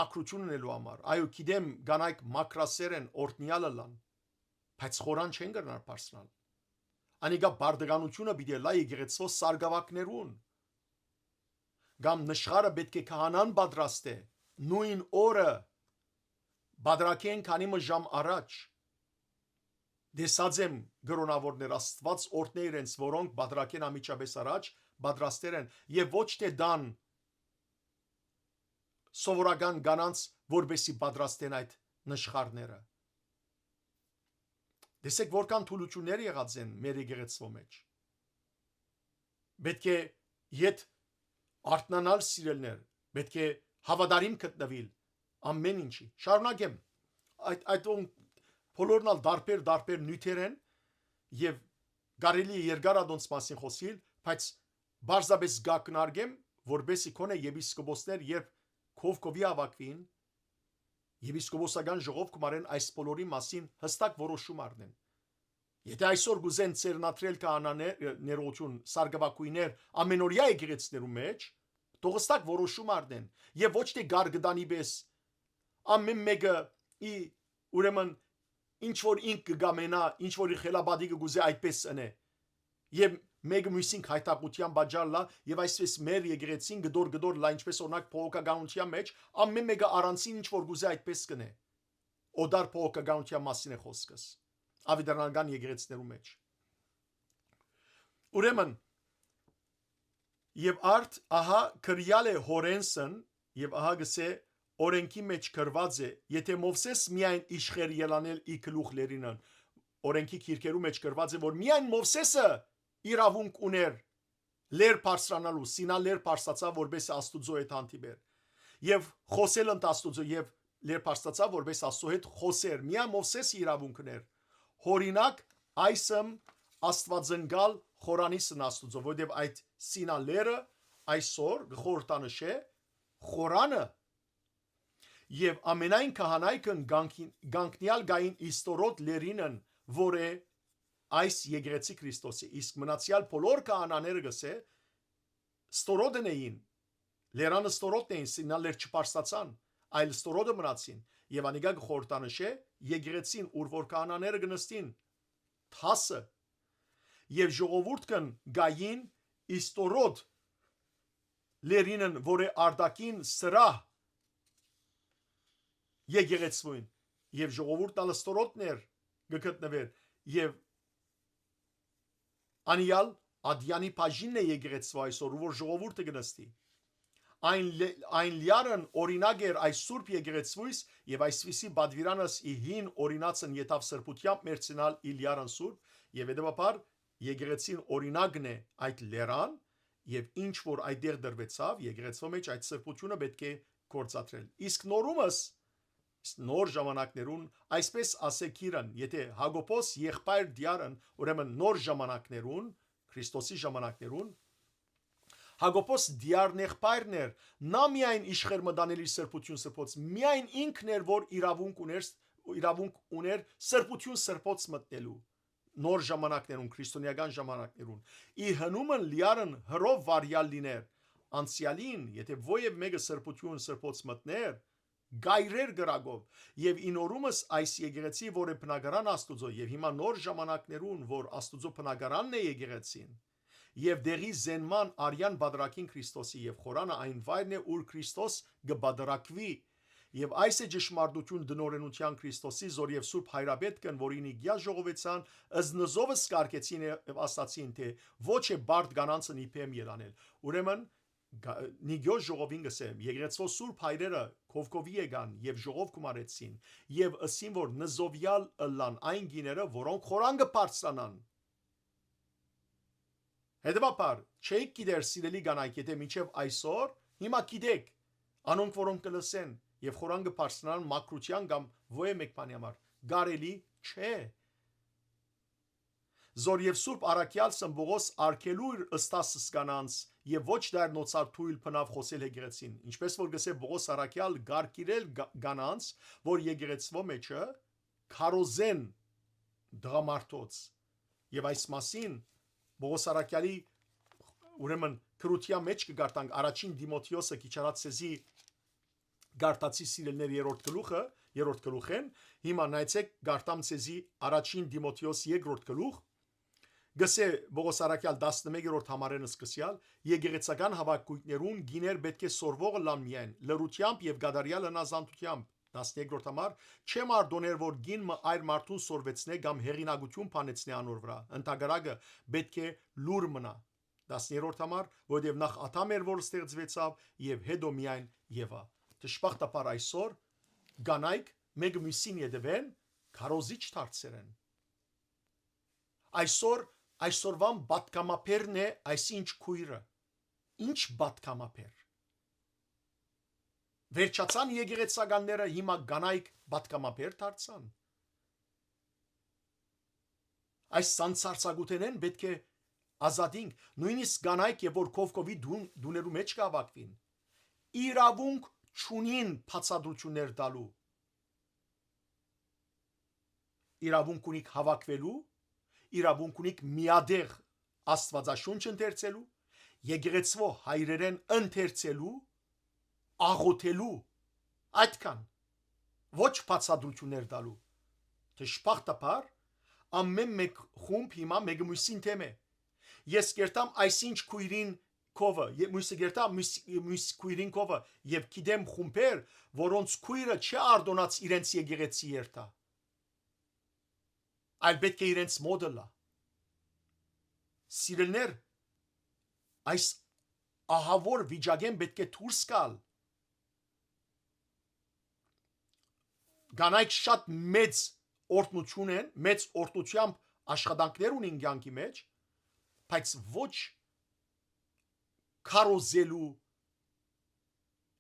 մաքրութիւն ընելու համար։ Այո, գիտեմ, կանայք մաքրասեր են, օրհնեալ ըլլան, բայց խորան չեն կրնար բարձրանալ։ Անիկա բարդականութիւնը պիտի ըլլայ եկեղեցւոյ սարկաւակներուն։ Կամ նշխարը պէտք է քահանան պատրաստէ, նոյն օրը, պատրակեն քանի մը ժամ առաջ։ Տեսած եմ կրոնաւորներ, Աստուած օրհնէ իրենց, որոնք պատրակեն անմիջապէս առաջ պատրաստեր են, եւ ոչ թէ տան սովորական կանանց, որպեսզի պատրաստեն այդ նշխարները։ Տեսեք, որքան թուլություններ եղած են մեր եկեղեցւոյ մէջ։ Պէտք է ետ արթնանալ, սիրելիներ, պէտք է հաւատարիմ գտնուիլ ամէն ինչի։ Շարունակեմ։ Այդ, այդ ո-, բոլորն ալ տարբեր, տարբեր նիւթեր են եւ կարելի է երկար ադոնց մասին խօսիլ, բայց պարզապէս կակնարկեմ, որպեսզի քոնէ եպիսկոպոսներ, երբ քովքովի հաւաքուին, եպիսկոպոսական ժողով գումարեն այս բոլորի մասին հստակ որոշում առնեն։ Եթե այսօր կուզեն ծերնադրել քահանաներ, ներողություն, սարկաւակույներ ամենօրյա եկեղեցիներու մէջ, թող հստակ որոշում առնեն եւ ոչ թէ կարկտանի պես ամէն մէկը ի, ուրեմն, ինչ որ ինք կը կամենայ, ինչ որ իր խելապատիկը կուզէ այդպես ընէ։ Եւ մէկը միւսին գայթակղութեան պատճառ լայ, եւ այսպես մեր եկեղեցին գդոր-գդոր լայ, ինչպես օրինակ բողոքականութեան մէջ, ամէն մէկը առանձին ինչ որ կուզէ այդպես կ'ընէ։ Օտար բողոքականութեան մասին է խօսքս։ Աւետարանական եկեղեցիներու մէջ։ Ուրեմն, եւ արդ, ահա, կրեալ է Հորենսն, եւ ահա գսէ, օրենքի մէջ գրուած է, եթէ Մովսէս միայն իշխեր ելանել ի գլուխ լերինն, օրենքի գիրքերու մէջ գրուած է, որ միայն Մովսէսը իրաւունք ունէր լեր բարձրանալու, Սինա լեր բարձրացաւ, որպէս Աստուծոյ հետ հանդիպեր։ Եւ խօսել ընդ Աստուծոյ, եւ լեր բարձրացաւ, որպէս Աստուծոյ հետ խօսեր։ Միայն Մովսէսը իրաւունք ունէր։ Հորինակ, այսմ Աստուածնկալ խորանիսն Աստուծոյ, որովհետեւ այդ Սինա լերը այսօր կը խորհրդանշէ խորանը, եւ ամենայն քահանայքն կանգին-, կանգնեալ գային Իստորոտ լերինն, որ է այս եկեղեցի Քրիստոսի, իսկ մնացեալ բոլոր քահանաները, գսէ, Ստորոտն էին, լերան Ստորոտն էին, Սինա լեր չբարձրացան, այլ Ստորոտը մնացին, եւ անիկա կը խորհրդանշէ եկեղեցին, ուր որ քահանաները կը նստին, դասը, եւ ժողովուրդքն գային Իստորոտ լերինն, որ է արտաքին սրահ եկեղեցւոյն, եւ ժողովուրդն ալ Ստորոտն էր, կը գտնուէր, եւ անիալ ատեանի բաժինն է եկեղեցւոյ այսօր, որ ժողովուրդը կը նստի։ Այն լե-, այն լիարն օրինակ էր այս սուրբ եկեղեցւոյս, եւ այսպիսի պատուիրանս ի հին օրինացն ետաւ սրբութեամբ մերցենալ ի լիարն սուրբ, եւ հետեւաբար եկեղեցին օրինակն է այդ լերան, եւ ինչ որ այդտեղ դրուեցաւ, եկեղեցւոյ մէջ այդ սրբութիւնը պէտք է գործադրել։ Իսկ նորումս, իսկ նոր ժամանակներուն, այսպես ասէ գիրն, եթե Յակոբոս եղբայր դիարն, ուրեմն նոր ժամանակներուն, Քրիստոսի ժամանակներուն, Յակոբոս դիարն եղբայրն էր, նա միայն իշխեր մտանել իր սրբութիւն սրբոց, միայն ինքն էր, որ իրաւունք ուներ, իրաւունք ուներ սրբութիւն սրբոց մտնելու նոր ժամանակներուն, քրիստոնեական ժամանակներուն։ Ի հնումն լիարն հրով վարյալ լիներ, անցեալին, եթե ոեւ մէկը սրբութիւն սրբոց մտներ, գայրեր կրակով, եւ ինորումս այս եկեղեցի, որ է բնակարան Աստուծոյ, եւ հիմա նոր ժամանակներուն, որ Աստուծոյ բնակարանն է եկեղեցին, եւ դեղի զենման արեան պատրակին Քրիստոսի, եւ խորանը այն վայրն է, ուր Քրիստոս կը պատրակուի, եւ այս է ճշմարտութիւն տնօրենութեան Քրիստոսի, զոր եւ Սուրբ Հայրապետքն, որ ինիկեա ժողովեցան, զնզովս կարկեցին եւ ասացին, թէ ոչ է բարդ կանանցն ի բեմ ելանել։ Ուրեմն, գա-, Նիկիոս ժողովին կ'ըսեմ, եկեղեցւոյ սուրբ հայրերը քովքովի եկան եւ ժողով գումարեցին, եւ ըսին, որ նզովեալ ըլլան այն գիները, որոնք խորան կը բարձրանան։ Հետեւաբար, չէիք գիտեր, սիրելի կանայք, եթե մինչեւ այսօր, հիմա գիտեք, անոնք, որոնք կը լսեն եւ խորան կը բարձրանան մաքրութեան կամ ոյե մէկ բանի համար, կարելի չէ։ Զոր եւ Սուրբ Առաքեալ Սն Պողոս արգելուր ըստասս կանանց եւ ոչ դայր նոցար թույլ բնաւ խօսել եկեղեցին, ինչպես որ գսէ Պողոս Առաքեալ, կարգիրել գա-, կանանց, որ եկեղեցվո մեջը քարոզեն դղամարդոց, Եւ այս մասին Պողոս Առաքեալի, ուրեմն, գրութեան մէջ կը կարդանք առաջին Տիմոթէոսը, քիչ առաջ ձեզի կարդացի, սիրելիներ, երրորդ գլուխը, երրորդ գլուխէն, հիմա նայեցէք, կարդամ ձեզի առաջին Տիմոթէոս երկրորդ գլուխ, գսէ Պողոս Առաքեալ տասնմեկերորդ համարէն սկսեալ, եկեղեցական հաւաքոյթներուն կիներ պէտք է սորվող ըլլան միայն, լռութեամբ եւ կատարեալ հնազանդութեամբ, տասներկրորդ համար, չեմ արտօներ որ կին մը այր մարդուն սորվեցնէ կամ հեղինակութիւն բանեցնէ անոր վրայ, ընդհակառակը պէտք է լուռ մնայ, տասներորդ համար, որովհետեւ նախ Ադամ էր որ ստեղծուեցաւ եւ հետո միայն Եվա։ Դժբախտաբար այսօր կանայք մէկը միւսին ետեւէն քարոզիչ դարձեր են։ Այսօր, այսօրուան պատգամաբերն է այսինչ քոյրը։ Ինչ պատգամաբեր։ Վերջացան եկեղեցականները, հիմա կանայք պատգամաբեր դարձան։ Այս սանցարձակութենէն պէտք է ազատինք, նոյնիսկ կանայք, եւ որ կովկովի դուն, դուներու մէջ կհաւաքուին, իրաւունք չունին բացատրութիւններ տալու։ Իրաւունք ունիք հաւաքուելու, իրաւունք ունիք միատեղ Աստուածաշունչ ընթերցելու, եկեղեցւոյ հայրերէն ընթերցելու, աղօթելու, այդքան, ոչ բացատրութիւններ տալու։ Դժբախտաբար, ամէն մէկ խումբ հիմա մէկը միւսին դէմ է։ Ես կերտամ այսինչ քոյրին կովը, ե-, միւսը կերտա միւս, միւս քոյրին կովը, եւ գիտեմ խումբեր, որոնց քոյրը չի արտոնած իրենց եկեղեցի երթայ, այլ պէտք է իրենց մօտը լայ։ Սիրելիներ, այս ահաւոր վիճակէն պէտք է դուրս գալ։ Կանայք շատ մեծ օրհնութիւն են, մեծ օրհնութեամբ աշխատանքներ ունին կեանքի մէջ, բայց ոչ քարոզելու,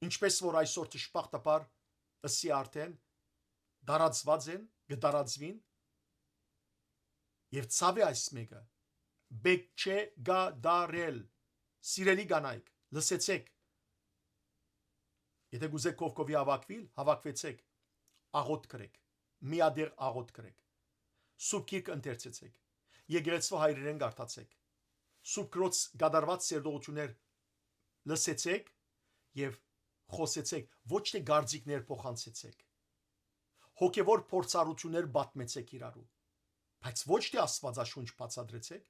ինչպես որ այսօր, դժբախտաբար, ըսի արդեն, տարածուած են, կը տարածուին, եւ ցաւ է այս մէկը։ Պէտք չէ կատարել։ Սիրելի կանայք, լսեցէք։ Եթէ կուզէք կովկովի հաւաքուիլ, հաւաքուեցէք, աղօթք կրէք, միատեղ աղօթք կրէք, Սուրբ Գիրք ընթերցեցէք, եկեղեցւոյ հայրերէն կարդացէք, Սուրբ Գրոց կատարուած սերտողութիւններ լսեցէք եւ խօսեցէք, ոչ թէ կարծիքներ փոխանցեցէք։ Հոգեւոր փորձառութիւններ պատմեցէք իրարու, բայց ոչ թէ Աստուածաշունչ բացատրեցէք։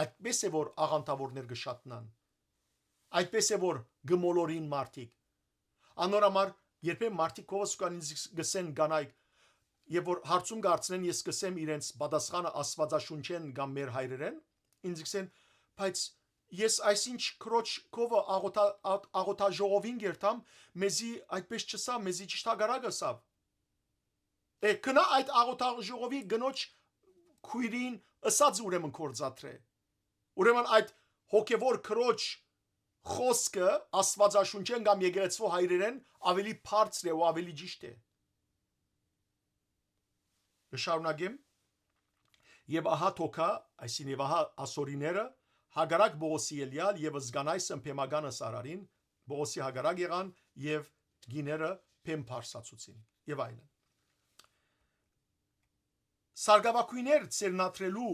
Այդպես է որ աղանդաւորներ կը շատնան, այդպես է որ կը մոլորին մարդիկ։ Անոր համար, երբեմն մարդիկ քովս կան, ինձ գսեն կանայք, եւ որ հարցում կ'արցնեն, ես կ'ըսեմ իրենց պատասխանը Աստուածաշունչէն կամ մեր հայրերէն, ինձ գսեն, բայց ես այսինչ քրոջ քովը աղոթա-, աղ-, աղոթաժողովին կերտամ, մեզի այդպես չըսաւ, մեզի ճիշդ հակառակը ըսաւ։ Է, գնա այդ աղոթաժողովի կնոջ քոյրին ըսած ուրեմն գործադրէ։ Ուրեմն այդ հոգեվոր քրոջ խոսքը Աստուածաշունչէն կամ եկեղեցվո հայրերէն ավելի բարձր է ու ավելի ճիշդ է։ Կը շարունակեմ։ Եւ ահա թոքա, այսինքն, եւ ահա ասորիները, հակառակ Պողոսի ելեալ, եւ զգանայս ըմբեմականը սարարին, Պողոսի հակառակ եղան, եւ գիները բեմ բարձացուցին, եւ այլն։ Սարգավակույներ ծերնադրելու,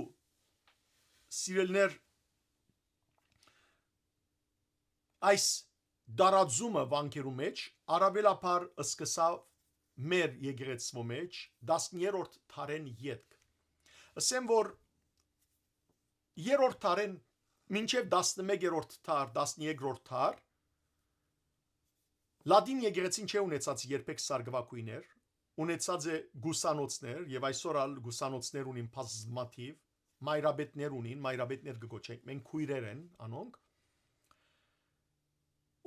սիրելիներ, այս դարաձումը վանքերու մեջ առավելաբար սկսավ մեր եկեղեցվո մեջ տասներորդ դարէն ետք։ Ասեմ, որ երրորդ դարէն մինչև տասնմեկերորդ դար, տասներկրորդ դար, լատին եկեղեցին չէ ունեցած երբեք սարգավակույներ, ունեցած է գուսանոցներ, եւ այսօր ալ գուսանոցներ ունին բազմաթիվ, մայրապետներ ունին, մայրապետներ կը կոչենք մենք, քույրեր են անոնք։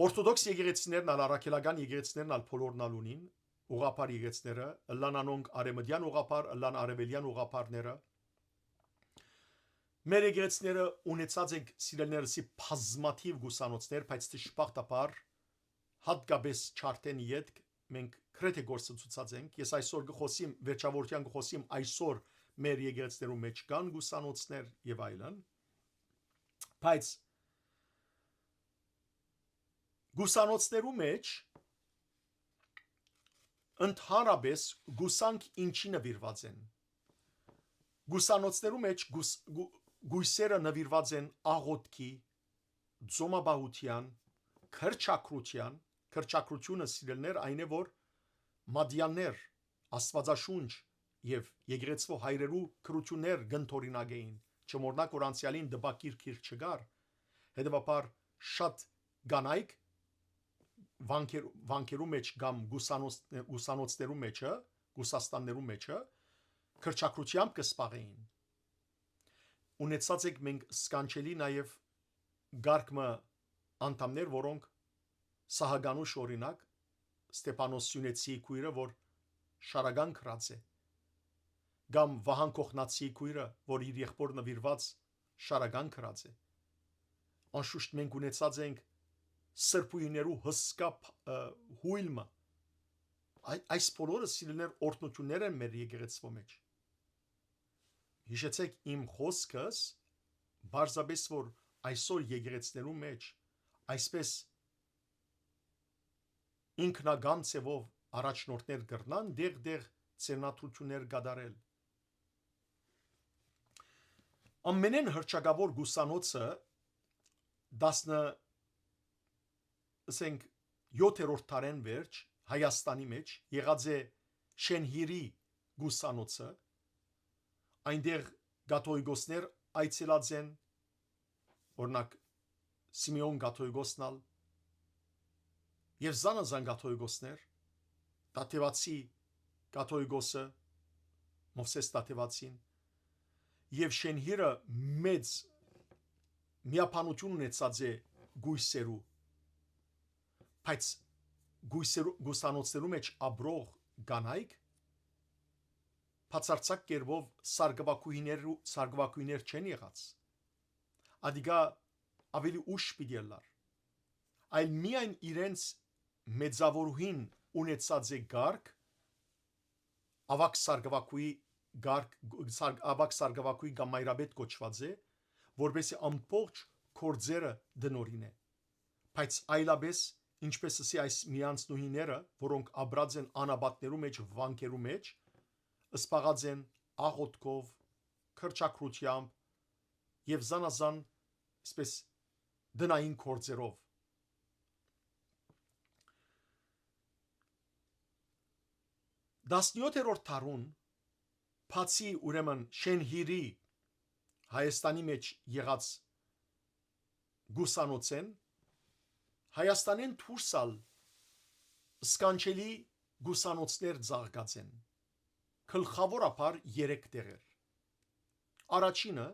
Օրթոդոքս եկեղեցիներն ալ, առաքելական եկեղեցիներն ալ բոլորն ալ ունին ուղղափառ եկեղեցիները, ըլլան անոնք արևմտեան ուղղափառ, ըլլան արևելեան ուղղափառները։ Մեր եկեղեցիները ունեցած ենք, սիրելիներս, բազմաթիվ գուսանոցներ, բայց դժբախտաբար հատկապես չարդեն ետք մենք գրեթե կորսնցուցած ենք։ Ես այսօր կը խոսիմ, վերջավորության կը խոսիմ, այսօր մեր եկեղեցիներու մեջ կան գուսանոցներ եւ այլն, բայց գուսանոցներու մեջ ընդհանրապես գուսանք ինչի նվիրված են։ Գուսանոցներու մէջ գուս-, գու-, գոյսերը նուիրուած են աղօթքի, ծոմապահութեան, քրչակրութեան, քրչակրութիւնը, սիրելիներ, այն է, որ մատեաններ, Աստուածաշունչ եւ եկեղեցւոյ հայրերու գրութիւններ կ'ընդօրինակէին, չմոռնանք, որ անցեալին տպագիր գիրք չկար, հետեւաբար շատ կանայք վանքեր-, վանքերու մէջ կամ գուսանոց-, գուսանոցներու մէջը, գուսաստաններու մէջը, քրչակրութեամբ կը զբաղէին։ Ունեցած ենք մենք սքանչելի նաեւ կարգ մը անդամներ, որոնք Սահականուշ, օրինակ, Ստեփանոս Սիւնեցիի քոյրը, որ շարական գրած է, կամ Վահան Կողնացիի քոյրը, որ իր եղբոր նուիրուած շարական գրած է։ Անշուշտ մենք ունեցած ենք սրբուհիներու հսկայ փ-, ը, հոյլ մը։ Այ-, այս բոլորը, սիրելիներ, օրհնութիւններ են մեր եկեղեցւոյ մէջ։ Յիշեցէք իմ խօսքս, պարզապէս որ այսօր եկեղեցիներու մէջ այսպէս ինքնակամ ձեւով առաջնորդներ կրնան տեղ-տեղ ձեռնադրութիւններ կատարել։ Ամենէն հռչակաւոր գուսանոցը տասնը, ըսենք, յոթերորդ դարէն վերջ Հայաստանի մէջ եղած է Շենհիրի գուսանոցը, այնտեղ կաթողիկոսներ այցելած են, օրինակ, Սիմէոն կաթողիկոսն ալ, եւ զանազան կաթողիկոսներ, Տաթեւացի կաթողիկոսը, Մովսէս Տաթեւացին, եւ Շենհիրը մեծ միաբանութիւն ունեցած է գոյսերու, բայց գոյսերու, գուսանոցներու մէջ ապրող կանայք բացարձակ կերպով սարկուակուհիներու-, սարկուակուհիներ չեն եղած։ Ադիկա ավելի ուշ պիտի ըլլար, այլ միայն իրենց մեծաւորուհին ունեցած է կարգ, աւագ սարկուակուի կարգ, սար-, աւագ սարկուակուի կամ մայրապետ կոչուած է, որպեսզի ամբողջ գործերը տնօրինէ։ Բայց այլապէս, ինչպէս ըսի, այս միանձնուհիները, որոնք ապրած են անապատներու մէջ, վանքերու մէջ, զբաղած են աղօթքով, քրչակրութեամբ եւ զանազան, այսպես, տնային գործերով։ Տասնյոթերորդ դարուն, բացի, ուրեմն, Շենհիրի Հայաստանի մէջ եղած գուսանոցէն, Հայաստանէն դուրս ալ սքանչելի գուսանոցներ ծաղկած են, գլխաւորաբար երեք տեղեր։ Առաջինը՝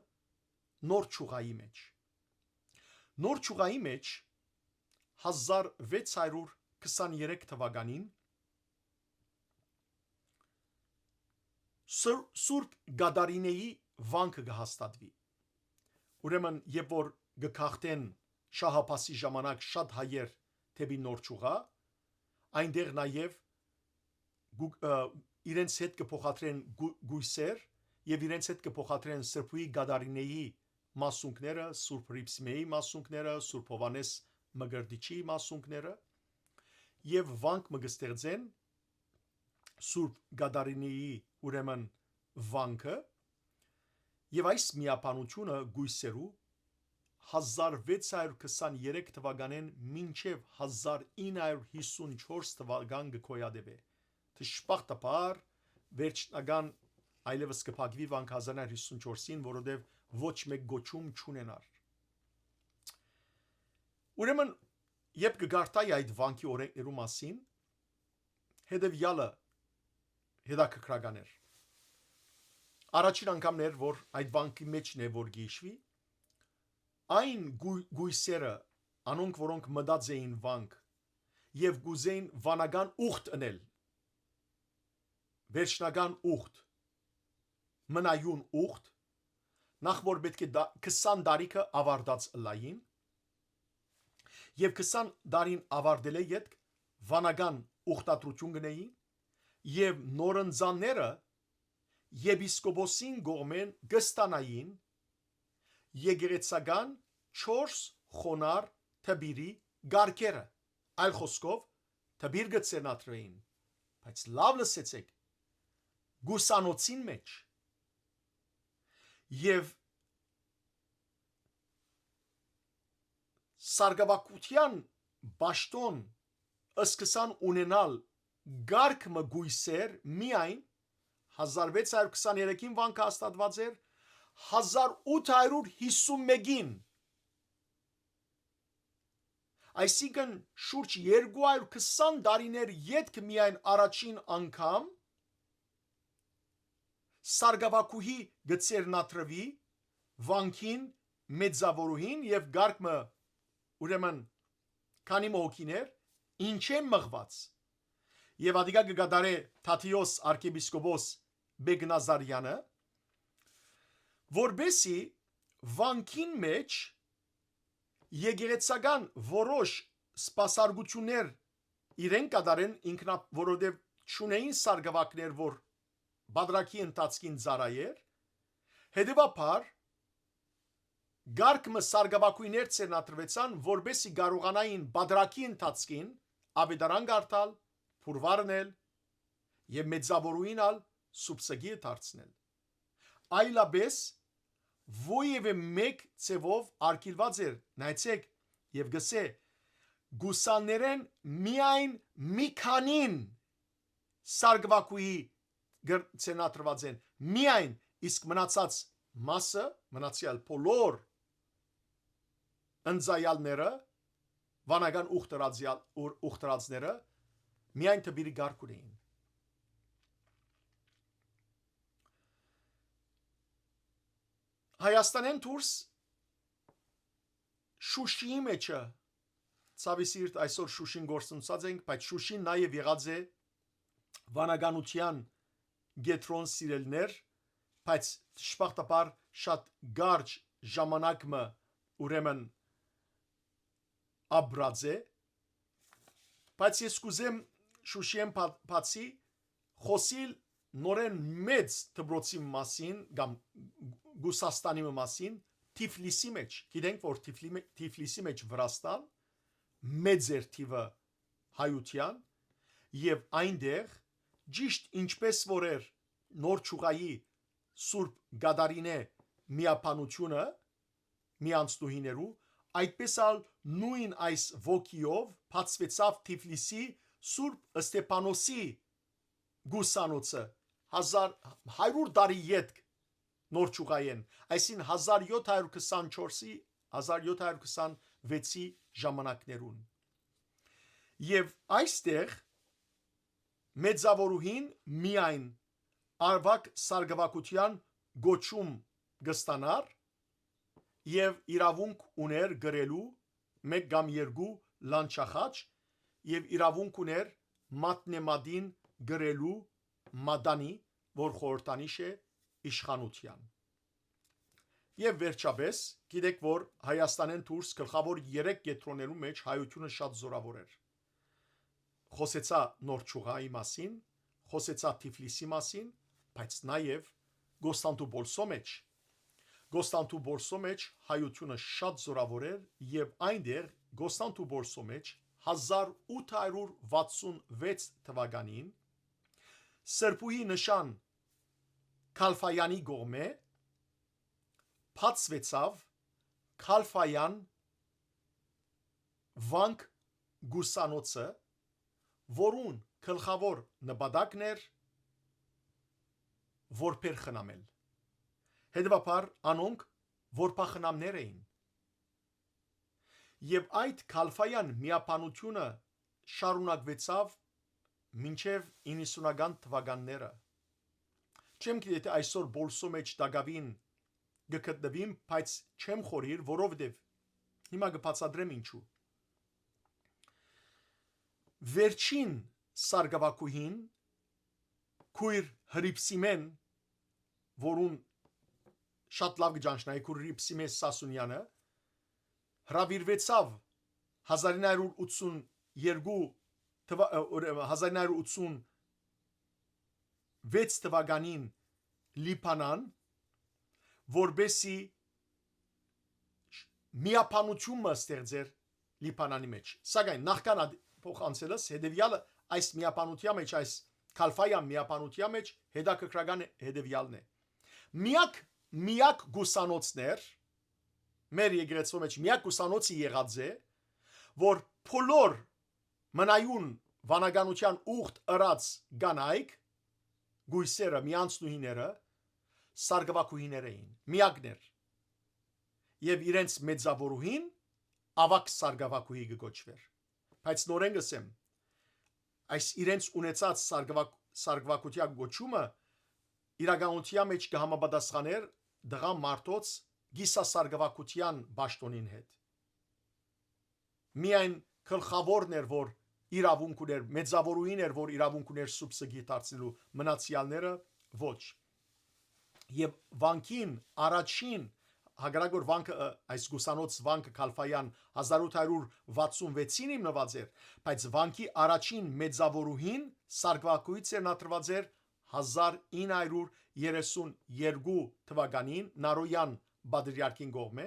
Նոր Չուղայի մէջ։ Նոր Չուղայի մէջ հազար վեց հարիւր քսաներեք թուականին Սուր-, Սուրբ Կատարինէի վանքը կը հաստատուի։ Ուրեմն, երբ որ կը գաղթեն շահապասի ժամանակ շատ հայեր դէպի Նոր Չուղա, այնտեղ նաեւ գու-, ը, իրենց հետ կը փոխադրեն գու-, գոյսեր եւ իրենց հետ կը փոխադրեն Սրբուհի Կատարինէի մասունքները, Սուրբ Հռիփսիմէի մասունքները, Սուրբ Յովհաննէս Մկրտիչի մասունքները, եւ վանք մը կը ստեղծեն Սուրբ Կատարինէի, ուրեմն, վանքը, եւ այս միաբանութիւնը գոյսերու հազար վեց հարիւր քսաներեք թուականէն մինչեւ հազար ինը հարիւր յիսուն չորս թուական կը գոյատեւէ։ Դժբախտաբար, վերջնական այլեւս կը փակուի վանքը հազար ինը հարիւր յիսուն չորսին, որովհետեւ ոչ մէկ կոչում չունենար։ Ուրեմն, երբ կը կարդայի այդ վանքի օրենքներու մասին, հետեւեալը հետաքրքրական էր։ Առաջին անգամն էր, որ այդ վանքի մէջն է, որ գիշվի, այն գու-, գոյսերը, անոնք, որոնք մտած էին վանք եւ կ'ուզեին վանական ուխտ ընել, վերջնական ուխտ, մնայուն ուխտ, նախ որ պէտք է դա քսան տարիքը աւարտած ըլլային, եւ քսան տարին աւարտելէ ետք վանական ուխտադրութիւն կ'ընէին, եւ նորընծանները եպիսկոպոսին կողմէն կը ստանային եկեղեցական չորս խոնար դպիրի կարգերը, այլ խօսքով, դպիր կը ձեռնադրուէին, բայց լաւ լսեցէք, գուսանոցին մէջ Եւ սարկավագութեան պաշտօն սկսան ունենալ կարգ մը կոյսեր միայն հազար վեց հարյուր քսաներեքին վանքը հաստատուած էր, հազար ութ հարյուր հիսուն մէկին, այսինքն շուրջ երկու հարյուր քսան տարիներ ետք միայն առաջին անգամ սարկավագուհի կը ձեռնադրուի վանքին մեծաւորուհին եւ կարգ մը, ուրեմն, քանի մը հոգիներ, ինչեն մղուած։ Եւ ադիկա կը կատարէ Թադէոս արքեպիսկոպոս Բեգնազարեանը, որպեսզի վանքին մէջ եկեղեցական որոշ սպասարկութիւններ իրեն կատարեն ինքնա-, որովհետեւ չունէին սարկավագներ, որ բادرակի ընթացքին ծառայէր, հետեւաբար կարգ մը սարկավագոյներ ձեռնադրուեցան, որպեսզի կարողանային բادرակի ընթացքին աւետարան կարդալ, փուրվարնել եւ մեծաւորուհին ալ սուբսգիը դարձնել։ Այլապէս որեւէ մէկ ձեւով արգիլուած էր, նայեցէք, եւ կ'ըսէ, կուսաններէն միայն մի քանին սարկուակուի գր-, ցենատրուած են, միայն, իսկ մնացած մասը, մնացեալ բոլոր ընծայալները, վանական ուխտրածյալ-, ուր-, ուխտրածները, միայն դպիրի կարգ ունէին։ Հայաստանէն դուրս Շուշիի մեջը, ցաւի սիրտ, այսօր Շուշին գործընծած ենք, բայց Շուշին նաեւ եղած է վանականութեան կեդրոն սիրելներ, բայց դժբախտաբար շատ կարճ ժամանակ մը, ուրեմն, ապրած է, բայց ես կուզեմ Շուշիէն բա-, բացի խօսիլ նորէն մեծ դպրոցի մասին կամ Ռուսաստանի մը մասին, Թիֆլիսի մեջ, գիտենք, որ Թիֆլի-, Թիֆլիսի մեջ Վրաստան մեծ էր թիվը հայության, եւ այնտեղ, ճիշտ ինչպես որ էր Նոր Չուղայի Սուրբ Գադարինէ միաբանությունը, միանձնուհիներու, այդպես ալ նոյն այս ոգիով բացուեցաւ Թիֆլիսի Սուրբ Ստեփանոսի գուսանոցը, հազար, հարիւր տարի ետք Նոր Չուղայէն, այսինքն, հազար յոթ հարիւր քսանչորսի, հազար յոթ հարիւր քսանվեցի ժամանակներուն։ Եւ այստեղ մեծաւորուհին միայն արուակ սարկուակութեան գոչում կը ստանար եւ իրաւունք ունէր գրելու մէկ կամ երկու լանչախաչ եւ իրաւունք ունէր մատնեմատին գրելու մատանի, որ խորհրդանիշ է իշխանութեան։ Եւ վերջապէս, գիտեք, որ Հայաստանէն դուրս գլխաւոր երեք կեդրոններու մէջ հայութիւնը շատ զօրաւոր էր։ Խօսեցայ Նոր Չուղայի մասին, խօսեցայ Թիֆլիսի մասին, բայց նաեւ Կոստանդուպոլսո մեջ, Կոստանդուպոլսո մեջ հայութիւնը շատ զօրաւոր էր եւ այնտեղ Կոստանդուպոլսո մեջ հազար ութ հարիւր վաթսուն վեց թուականին Սրբուհի նշան Քալֆայանի կողմէ բացուեցաւ Քալֆայան վանք գուսանոցը, որուն գլխաւոր նպատակն էր որբեր խնամել։ Հետեւաբար անոնք որբախնամներ էին։ Եւ այդ Քալֆայան միաբանութիւնը շարունակուեցաւ մինչեւ իննսունական թուականները։ Չեմ գիտի, թէ այսօր Պոլսո մեջ տակաւին կը գտնուին, բայց չեմ խորհիր, որովհետեւ հիմա կը բացատրեմ ինչու։ Վերջին սարկուակուհին, քոյր Հրիփսիմէն, որուն շատ լաւ կը ճանչնայի, քոյր Հրիփսիմէ Սասունեանը, հրաւիրուեցաւ հազար ինը հարիւր ութսուն երկու թվա-, ը, ուրեմն, հազար ինը հարիւր ութսուն վեց թվականին Լիբանան, որպեսզի շ-, միաբանութիւն մը ստեղծեր Լիբանանի մեջ։ Սակայն նախքան ատ-, փոխանցելս, հետեւեալը այս միաբանութեան մեջ, այս Քալֆայան միաբանութեան մեջ հետաքրքրական է, հետեւեալն է։ Միակ միակ գուսանոցն էր, մեր եկեղեցւոյ մէջ միակ գուսանոցը եղած է, որ բոլոր մնայուն վանականութեան ուղդ ըրած կանայք, գոյսերը, միանցնուհիները, սարգուակուհիներ էին, միակներ։ Եւ իրենց մեծաւորուհին աւագ սարգուակուհի կը կոչուէր։ Բայց նորէն կ'ըսեմ, այս իրենց ունեցած սարգուակ-, սարգուակութեան կոչումը իրականութեան մէջ կը համապատասխանէր տղամարդոց կիսասարգուակութեան պաշտօնին հետ։ Միայն գլխաւորն էր, որ իրաւունք ունէր, մեծաւորուհին էր, որ իրաւունք ունէր սուբսիդի դարձնելու, մնացեալները ոչ։ Եւ վանքին առաջին, հակառակ որ վանքը, ը, այս գուսանոց վանքը Քալֆայան հազար ութ հարյուր վաթսուն վեցին հիմնուած էր, բայց վանքի առաջին մեծաւորուհին սարգուակոյից էր, նա տրուած էր հազար ինը հարյուր երեսուն երկու թվականին Նարոյան պատրիարքին կողմէ,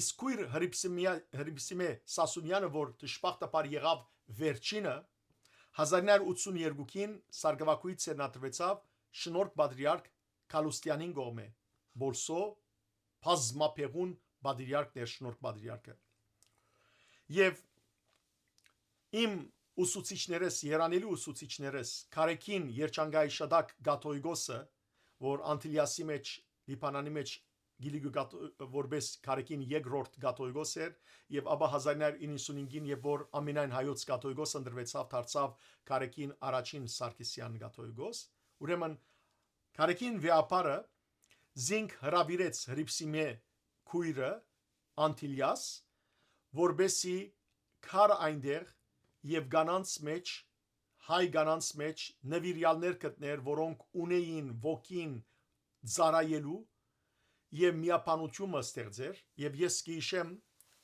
իսկ քոյր Հրիփսիմիա-, Հրիփսիմէ Սասունեանը, որ դժբախտաբար եղաւ վերջինը, հազար ինը հարյուր ութսուն երկուքին սարգուակոյից էր, նա տրուեցաւ Շնորհք պատրիարք Գալուստեանին կողմէ, Բոլսո բազմաբեղուն պատրիարքն էր, Շնորհք պատրիարքը։ Եւ իմ ուսուցիչներս, երանելի ուսուցիչներս, Կարեքին Երջանկայիշատակ Կաթողիկոսը, որ Անտիլիասի մէջ, Լիբանանի մէջ Գիլիգու կաթ-, որպես Կարեքին երկրորդ կաթողիկոս էր, եւ ապա հազար ինը հարյուր իննսունհինգին, երբ որ ամենայն հայոց կաթողիկոս ընտրուեցաւ, դարձաւ Կարեքին առաջին Սարգսեան կաթողիկոս։ Ուրեմն Կարեքին վեապարը զինք հրաւիրեց Հրիփսիմէ քոյրը Անտիլիաս, որպեսի գար այնտեղ եւ կանանց մէջ, հայ կանանց մէջ նուիրեալներ գտնէր, որոնք ունէին ոգին ծառայելու եւ միաբանութիւնը ստեղծեր, եւ ես կ'հիշեմ,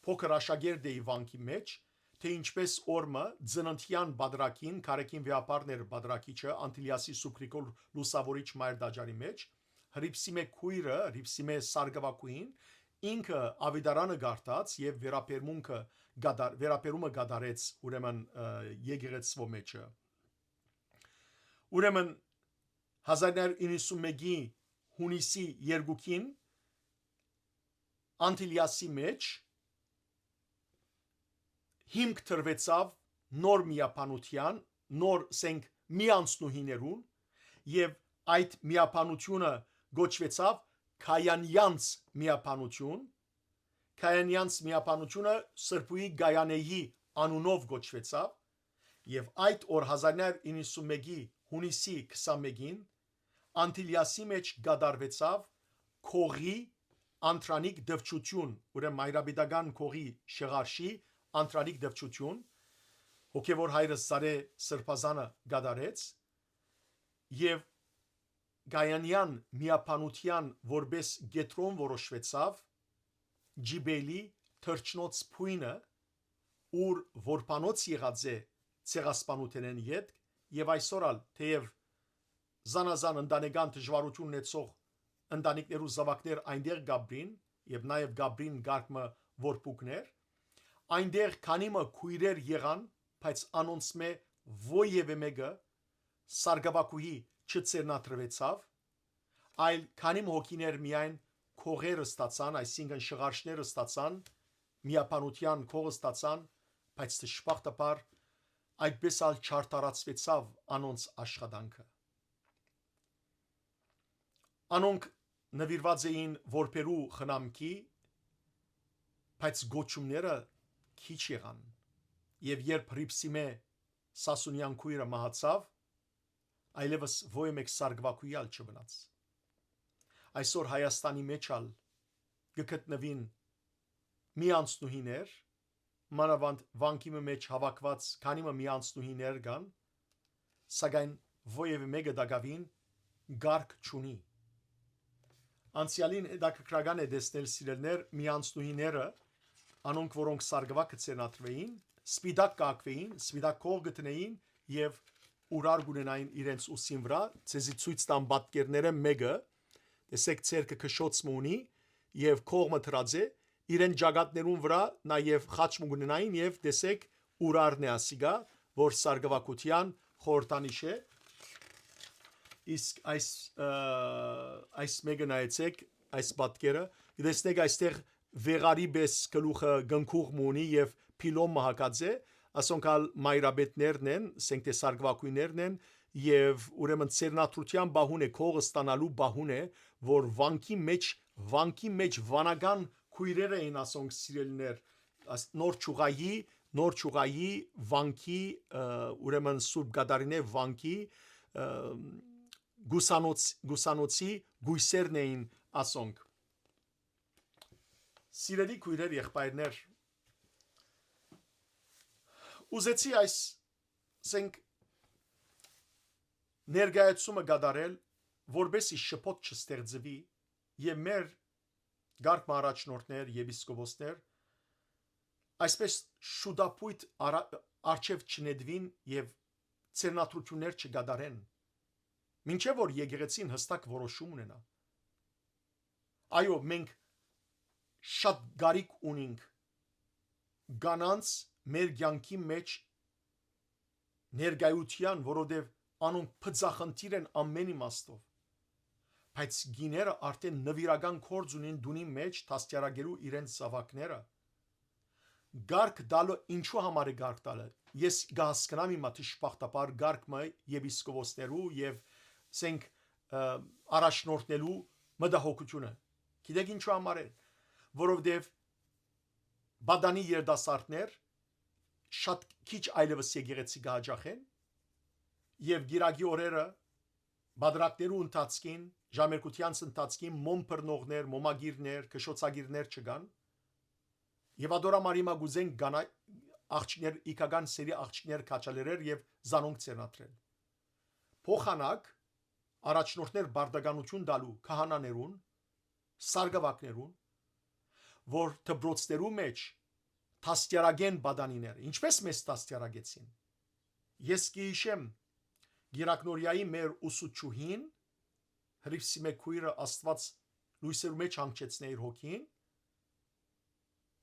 փոքր աշակերտ էի վանքի մէջ, թէ ինչպէս օրը ծննդեան պատրակին, Կարեքին վեապարն էր պատրակիչը, Անտիլիասի Սուբգրիգոր լուսաւորիչ մայր տաճարի մէջ, Հրիփսիմէ քոյրը, Հրիփսիմէ սարգուակուհին, ինքը աւետարանը կարդաց եւ վերաբերմունքը կատար-, վերաբերումը կատարեց, ուրեմն, ը, եկեղեցւոյ մէջը։ Ուրեմն, հազար ինը հարյուր իննսուն մէկի յունիսի երկուքին Անտիլիասի մէջ հիմք դրուեցաւ նոր միաբանութեան, նոր, սենք, միանցնուհիներուն, եւ այդ միաբանութիւնը կոչուեցաւ Քայանեանց միաբանութիւն։ Քայանեանց միաբանութիւնը Սրբուհի Գայանեի անունով կոչուեցաւ, եւ այդ օր, հազար ինը հարյուր իննսուն մէկի յունիսի քսանմէկին, Անտիլիասի մէջ կատարուեցաւ քողի անդրանիկ դպչութիւն, ուրեմն մայրապետական քողի շղարշի անդրանիկ դպչութիւն, հոգեւոր հայրս Սարէ Սրբազանը կատարեց, եւ Գայանեան միաբանութեան որպէս կեդրոն որոշուեցաւ Ջիբելի թռչնոց բոյնը, ուր որբանոց եղած է ցեղասպանութենէն ետք, եւ այսօր ալ, թէեւ զանազան ընտանեկան դժուարութիւն ունեցող ընտանիքներու զաւակներ այնտեղ կ'ապրին, եւ նաեւ կ'ապրին կարգ մը որբուքներ, այնտեղ քանի մը քոյրեր եղան, բայց անոնցմէ որեւէ մէկը սարգուակուհի չծերնադրուեցաւ, այլ քանի մը հոգիներ միայն քողեր ստացան, այսինքն շղարշներ ստացան, միաբանութեան քող ստացան, բայց դժբախտաբար այդպես ալ չարդարացուեցաւ անոնց աշխատանքը։ Անոնք նուիրուած էին որբերու խնամքի, բայց կոչումները քիչ եղան, եւ երբ Հրիփսիմէ Սասունեան քոյրը մահացաւ, այլեւս ոեւէ մէկ սարգուակուհի ալ չմնաց։ Այսօր Հայաստանի մէջ ալ կը գտնուին միանցնուհիներ, մանաւանդ վանքի մը մէջ հաւաքուած քանի մը միանցնուհիներ կան, սակայն ոեւէ մէկը տակաւին կարգ չունի։ Անցեալին հետաքրքրական է տեսնել, սիրելիներ, միանցնուհիները, անոնք, որոնք սարգուակ կը ցերնադրուէին, սպիտակ կ'ակուէին, սպիտակ կող կը դնէին եւ ուրար կ'ունենային իրենց ուսին վրայ, ձեզի ցոյց տամ պատկերները մէկը, տեսեք, ձեռքը քշոց մը ունի եւ կող մը դրած է, իրեն ճակատներուն վրայ նաեւ խաչ մը կ'ունենային եւ տեսեք, ուրարն է ասիկա, որ սարգուակութեան խորհրդանիշ է։ Իսկ այս, ը, այս մեկը նայեցէք, այս պատկերը, կը տեսնէք այստեղ վեղարի պէս գլուխը կնքուղ մը ունի եւ փիլոն մը հագած է, ասոնք ալ մայրապետներն են, ասենք թէ սարկուակոյներն են, եւ ուրեմն ծերնադրութեան պահուն է, քող ստանալու պահուն է, որ վանքի մէջ, վանքի մէջ վանական քոյրեր էին ասոնք սիրելիներ, աս-, Նոր Չուղայի, Նոր Չուղայի վանքի, ը, ուրեմն Սուրբ Կատարինէ վանքի, ը, գուսանոց-, գուսանոցի գոյսերն էին ասոնք։ Սիրելի քոյրեր, եղբայրներ, ուզեցի այս, ասենք, ներկայացումը կատարել, որպեսզի շփոթ չստեղծուի եւ մեր կարգ մը առաջնորդներ, եպիսկոպոսներ, այսպես շուտապույտ արա-, առջեւ չնետուին եւ ձեռնադրութիւններ չկատարեն, մինչեւ որ եկեղեցին յստակ որոշում ունենայ։ Այո, մենք շատ կարիք ունենք կանանց մեր կյանքի մէջ ներկայութեան, որովհետեւ անոնք բծախնդիր են ամէն իմաստով։ Բայց կիները արդէն նուիրական գործ ունին տունի մէջ դաստիարակելու իրենց զաւակները։ Կարգ տալը, ինչու համար է կարգ տալը։ Ես կը հասկնամ հիմա դժբախտաբար կարգ մը եպիսկոպոսներու եւ, ասենք, ը, առաջնորդներու մտահոգութիւնը։ Գիտեք ինչու համար է։ Որովհետեւ պատանի երիտասարդներ շատ քիչ այլեւս եկեղեցի կը հաճախեն եւ կիրակի օրերը պատրակներու ընթացքին, ժամերգութեանց ընթացքին մոմ բռնողներ, մոմագիրներ, քշոցագիրներ չկան։ Եւ ատոր համար հիմա կ'ուզեն կանա-, աղջիկներ, իգական սերի աղջիկներ քաչալերել եւ զանոնք ձեռնադրել։ Փոխանակ առաջնորդներ պարտականութիւն տալու քահանաներուն, սարկուակներուն, որ դպրոցներու մէջ դաստիարակեն պատանիները, ինչպես մեզ դաստիարակեցին։ Ես կը յիշեմ Կիրակնորիայի մեր ուսուցչուհին, Հրիփսիմէ քոյրը, Աստուած լոյսերու մէջ հանգչեցնէ իր հոգին,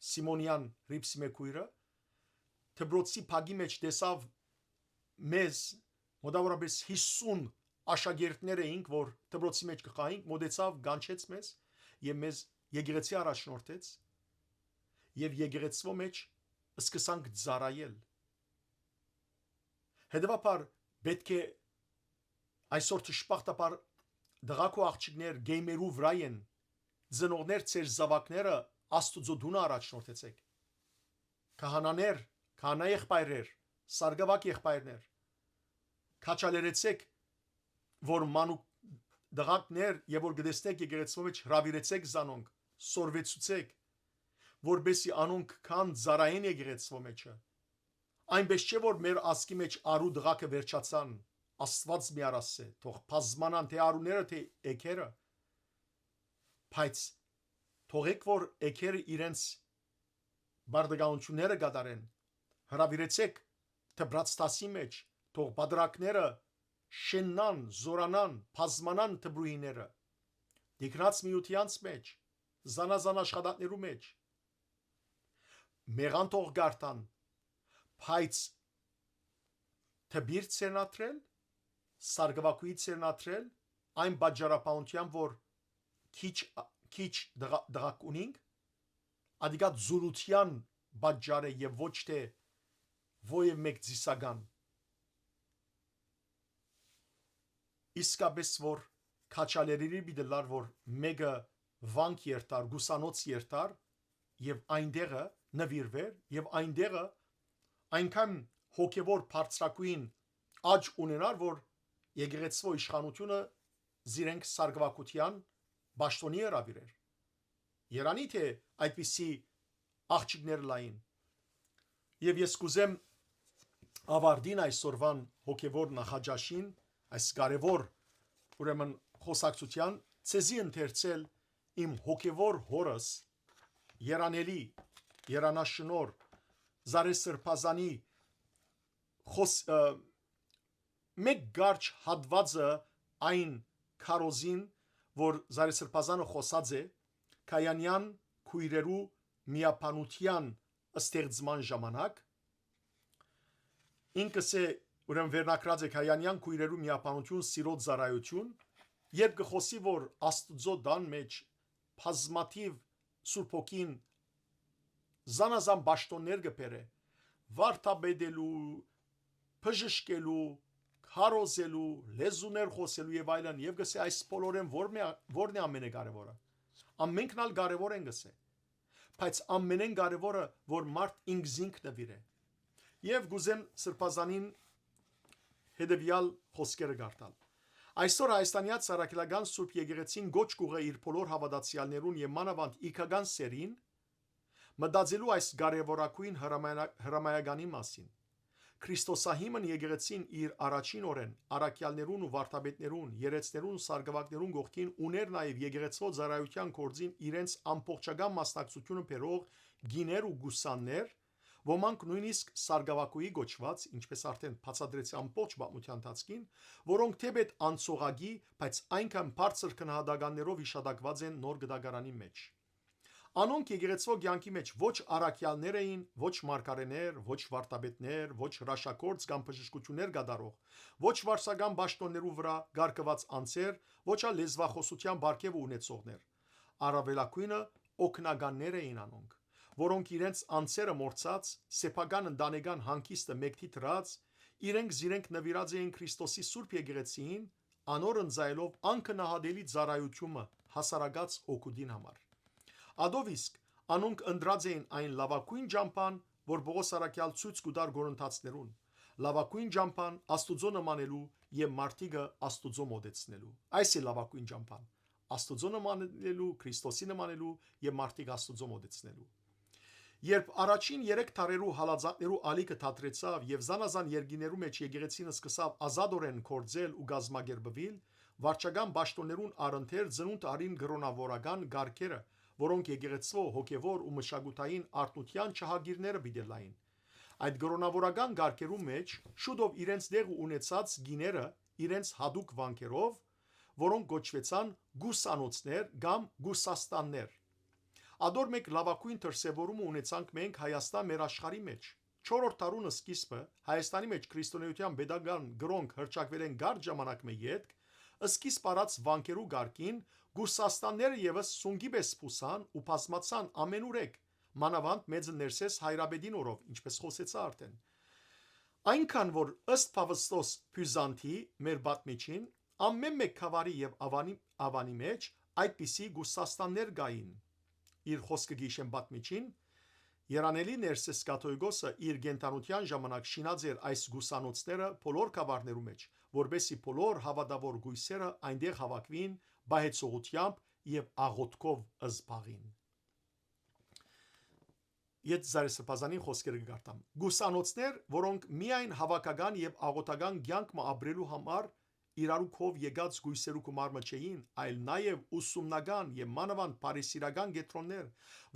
Սիմոնեան Հրիփսիմէ քոյրը, դպրոցի բակի մէջ տեսաւ մեզ, մոտավորապես հիսուն աշակերտներ էինք, որ դպրոցի մէջ կը խաղայինք, մոտեցաւ, կանչեց մեզ եւ մեզ եկեղեցի առաջնորդեց եւ եկեղեցւոյ մէջ սկսանք ծառայել։ Հետեւաբար պէտք է այսօր դժբախտաբար տղաք ու աղջիկներ գեյմերու վրայ են, ծնողներ, ձեր զաւակները Աստուծոյ տունը առաջնորդեցէք։ Քահանաներ, քահանայ եղբայրներ, սարկուակ եղբայրներ, քաչալերեցէք, որ մանուկ տղաքներ եւ որ կը տեսնէք եկեղեցւոյ մէջ, հրաւիրեցէք զանոնք, սորվեցուցէք, որպեսզի անոնք գան ծառայեն եկեղեցւոյ մէջը։ Այնպես չէ, որ մեր ազգի մէջ առու տղաքը վերջացան, Աստուած մի առասցէ, թող բազմանան թէ առուները, թէ էգերը, բայց թողէք, որ էգերը իրենց պարտականութիւնները կատարեն, հրաւիրեցէք դպրաց դասի մէջ, թող պատրակները շեննան, զօրանան, բազմանան դպրուհիները, տիկնած միութեանց մէջ, զանազան աշխատանքներու մէջ։ Մեղան թող կարդան, բայց դպիր ձեռնադրել, սարկուակոյի ձեռնադրել, այն պատճառաբանութեան, որ քիչ, քիչ տղա-, տղաք ունինք, ադիկա ծուլութեան պատճառ է եւ ոչ թէ ոեւ մէկ ծիսական։ Իսկապես որ քաչալերելի պիտի լար, որ մէկը վանք երթար, գուսանոց երթար եւ այնտեղը նվիրվեր եւ այնտեղը այնքան հոգեվոր բարձրակույն աճ ունենար, որ եկեղեցւոյ իշխանութիւնը զիրենք սարկուակութեան պաշտօնի հրաւիրեր։ Երանի թէ այդպիսի աղջիկներ լային։ Եւ ես կուզեմ ավարտին այսօրվան հոգեվոր նախաճաշին, այս կարեւոր, ուրեմն, խոսակցութեան, ցեզի ընթերցել իմ հոգեվոր հորս, երանելի, երանաշնոր, Զարե Սրբազանի խոս-, ը, մէկ կարճ հատուածը այն քարոզին, որ Զարե Սրբազանը խոսած է Քայանեան քոյրերու միաբանութեան ստեղծման ժամանակ, ինքս է Ուրեմն վերնագրած է Քայանեան քոյրերու միաբանութիւն, սիրոյ ծառայութիւն, երբ կը խօսի, որ Աստուծոյ տան մէջ բազմաթիւ Սուրբ Հոգին զանազան պաշտօններ կը բերէ, վարդապետելու, բժշկելու, քարոզելու, լեզուներ խօսելու եւ այլն, եւ կ'ըսէ, այս բոլորէն ո՞րն է, ո՞րն է ամենակարեւորը։ Ամենքն ալ կարեւոր են, կ'ըսէ, բայց ամենէն կարեւորը, որ մարդ ինքզինք նուիրէ։ Եւ կ'ուզեմ սրբազանին հետեւեալ խօսքերը կարդալ։ Այսօր Հայաստանեայ Առաքելական Սուրբ Եկեղեցին կոչ կ'ուղղէ իր բոլոր հաւատացեալներուն եւ մանաւանդ իգական սերին, մտածելու այս կարեւորագոյն հրամայ-, հրամայականի մասին։ Քրիստոսահիմն եկեղեցին իր առաջին օրէն առաքեալներուն ու վարդապետներուն, երեցներուն ու սարկուակներուն կողքին ունէր նաեւ եկեղեցւոյ ծառայութեան գործին իրենց ամբողջական մասնակցութիւնը բերող կիներ ու կուսաններ, ոմանք նոյնիսկ սարկուակուի կոչուած, ինչպէս արդէն բացատրեցի ամբողջ պատմութեան ընթացքին, որոնք թէպէտ անցողակի, բայց այնքան բարձր գնահատականներով յիշատակուած են նոր գտակարանի մէջ։ Անոնք եկեղեցւոյ կեանքի մէջ ոչ առաքեալներ էին, ոչ մարգարէներ, ոչ վարդապետներ, ոչ հրաշագործ կամ բժշկութիւններ կատարող, ոչ վարսական պաշտօններու վրայ կարգուած անձեր, ոչ ալ լեզուախօսութեան պարգեւը ունեցողներ։ Առաւելագոյնը օգնականներ էին անոնք, որոնք իրենց անձերը մոռցած, սեփական ընտանեկան հանգիստը մեկդի դրած, իրենք զիրենք նուիրած էին Քրիստոսի Սուրբ Եկեղեցիին, անոր ընծայելով անգնահատելի ծառայութիւնը հասարակաց օգուտին համար։ Ատով իսկ անոնք ընտրած էին այն լաւագոյն ճամբան, որ Պողոս առաքեալ ցոյց կու տար Կորինթացիներուն, լաւագոյն ճամբան Աստուծոյ նմանելու եւ մարդիկը Աստուծոյ մոտեցնելու։ Այս է լաւագոյն ճամբան՝ Աստուծոյ նմանելու, Քրիստոսի նմանելու եւ մարդիկ Աստուծոյ մոտեցնելու։ Երբ առաջին երեք դարերու հալածանքներու ալիքը դադրեցաւ եւ զանազան երկիներու մէջ եկեղեցին սկսաւ ազատօրէն գործել ու կազմակերպուիլ, վարչական պաշտօններուն առընթեր ծնունդ առին կրօնաւորական կարգերը, որոնք եկեղեցւոյ հոգեւոր ու մշակութային արթնութեան չհագիրները պիտի լային։ Այդ կրօնաւորական կարգերու մէջ շուտով իրենց տեղը ունեցած կիները իրենց յատուկ վանքերով, որոնք կոչուեցան կուսանոցներ կամ կուսաստաններ։ Ադոր մէկ լաւագոյն դրսեւորումը ունեցանք մենք Հայաստան մեր աշխարհի մէջ։ Չորրորդ դարուն սկիզբը Հայաստանի մէջ քրիստոնէութեան պետական կրոնք հռչակուելէն կարճ ժամանակ մը ետք, սկիզբ առած վանքերու կարգին, կուսաստանները եւս սունկի պէս բուսան ու բազմացան ամենուրեք, մանաւանդ Մեծը Ներսէս Հայրապետին օրով, ինչպէս խօսեցայ արդէն։ Այնքան որ, ըստ Պաւստոս Բիւզանթի, մեր պատմիչին, ամէն մէկ գաւառի եւ աւանի, աւանի մէջ այդպիսի կուսաստաններ կային։ Իր խօսքը կը յիշեմ պատմիչին, երանելի Ներսէս Կաթողիկոսը իր կենդանութեան ժամանակ շինած էր այս կուսանոցները բոլոր գաւառներու մէջ, որպէս զի բոլոր հաւատաւոր կոյսերը այնտեղ հաւաքուին պահեցողութեամբ եւ աղօթքով զբաղին։ Յետ Զարեսրբազանին խօսքերը կը կարդամ։ Կուսանոցներ, որոնք միայն հաւաքական եւ աղօթական կեանք մը ապրելու համար իրարու քով եկած կոյսերու գումար մը չէին, այլ նաեւ ուսումնական եւ մանաւանդ բարեսիրական կեդրոններ,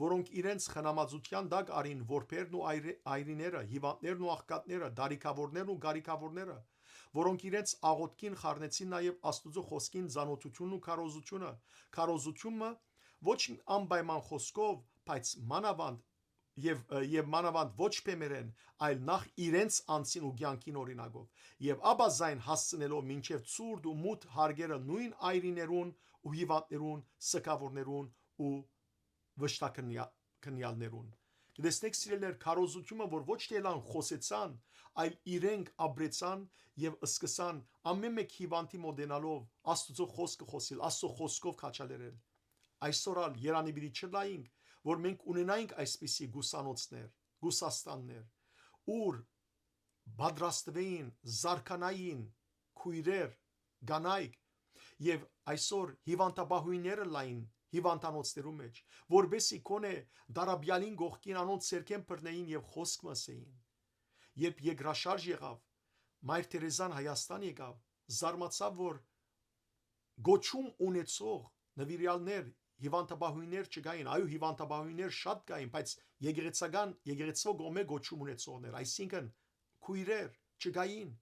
որոնք իրենց խնամածութեան տակ առին որբերն ու այրե-, այրիները, հիւանդներն ու աղքատները, դարիքաւորներն ու գարիքաւորները, որոնք իրենց աղօթքին խառնեցին նաեւ Աստուծոյ խօսքին ծանօթութիւնն ու քարոզութիւնը, քարոզութիւնը ոչ անպայման խօսքով, բայց մանաւանդ եւ, ը, եւ մանաւանդ ոչ բեմերէն, այլ նախ իրենց անձին ու կեանքին օրինակով, եւ ապա զայն հասցնելով մինչեւ ցուրտ ու մութ հարկերը նոյն այրիներուն ու հիւանդներուն, սգաւորներուն ու վշտակնյա-, կնյալներուն։ Կտեսնեք, սիրելիներ, քարոզութիւնը, որ ոչ թե ըլլան խօսեցան, այլ իրենք ապրեցան եւ սկսան ամէն մէկ հիւանդի մօտենալով Աստուծոյ խօսքը խօսիլ, Աստուծոյ խօսքով քաջալերել։ Այսօր ալ երանի պիտի չըլլայինք, որ մենք ունենայինք այսպիսի գուսանոցներ, գուսաստաններ, ուր պատրաստուէին, զարգանային քոյրեր, կանայք, եւ այսօր հիւանդապահոյները լային հիւանդանոցներու մէջ, որպէս զի գոնէ դարաբեալին կողքին անոնց ձեռքէն բռնէին եւ խօսք մը ըսէին։ Երբ երկրաշարժ եղաւ, Մայր Թերեզան Հայաստան եկաւ, զարմացաւ, որ կոչում ունեցող նուիրեալներ, հիւանդապահոյներ չկային, այո, հիւանդապահոյներ շատ կային, բայց եկեղեցական, եկեղեցւոյ կողմէ կոչում ունեցողներ, այսինքն քոյրեր չկային։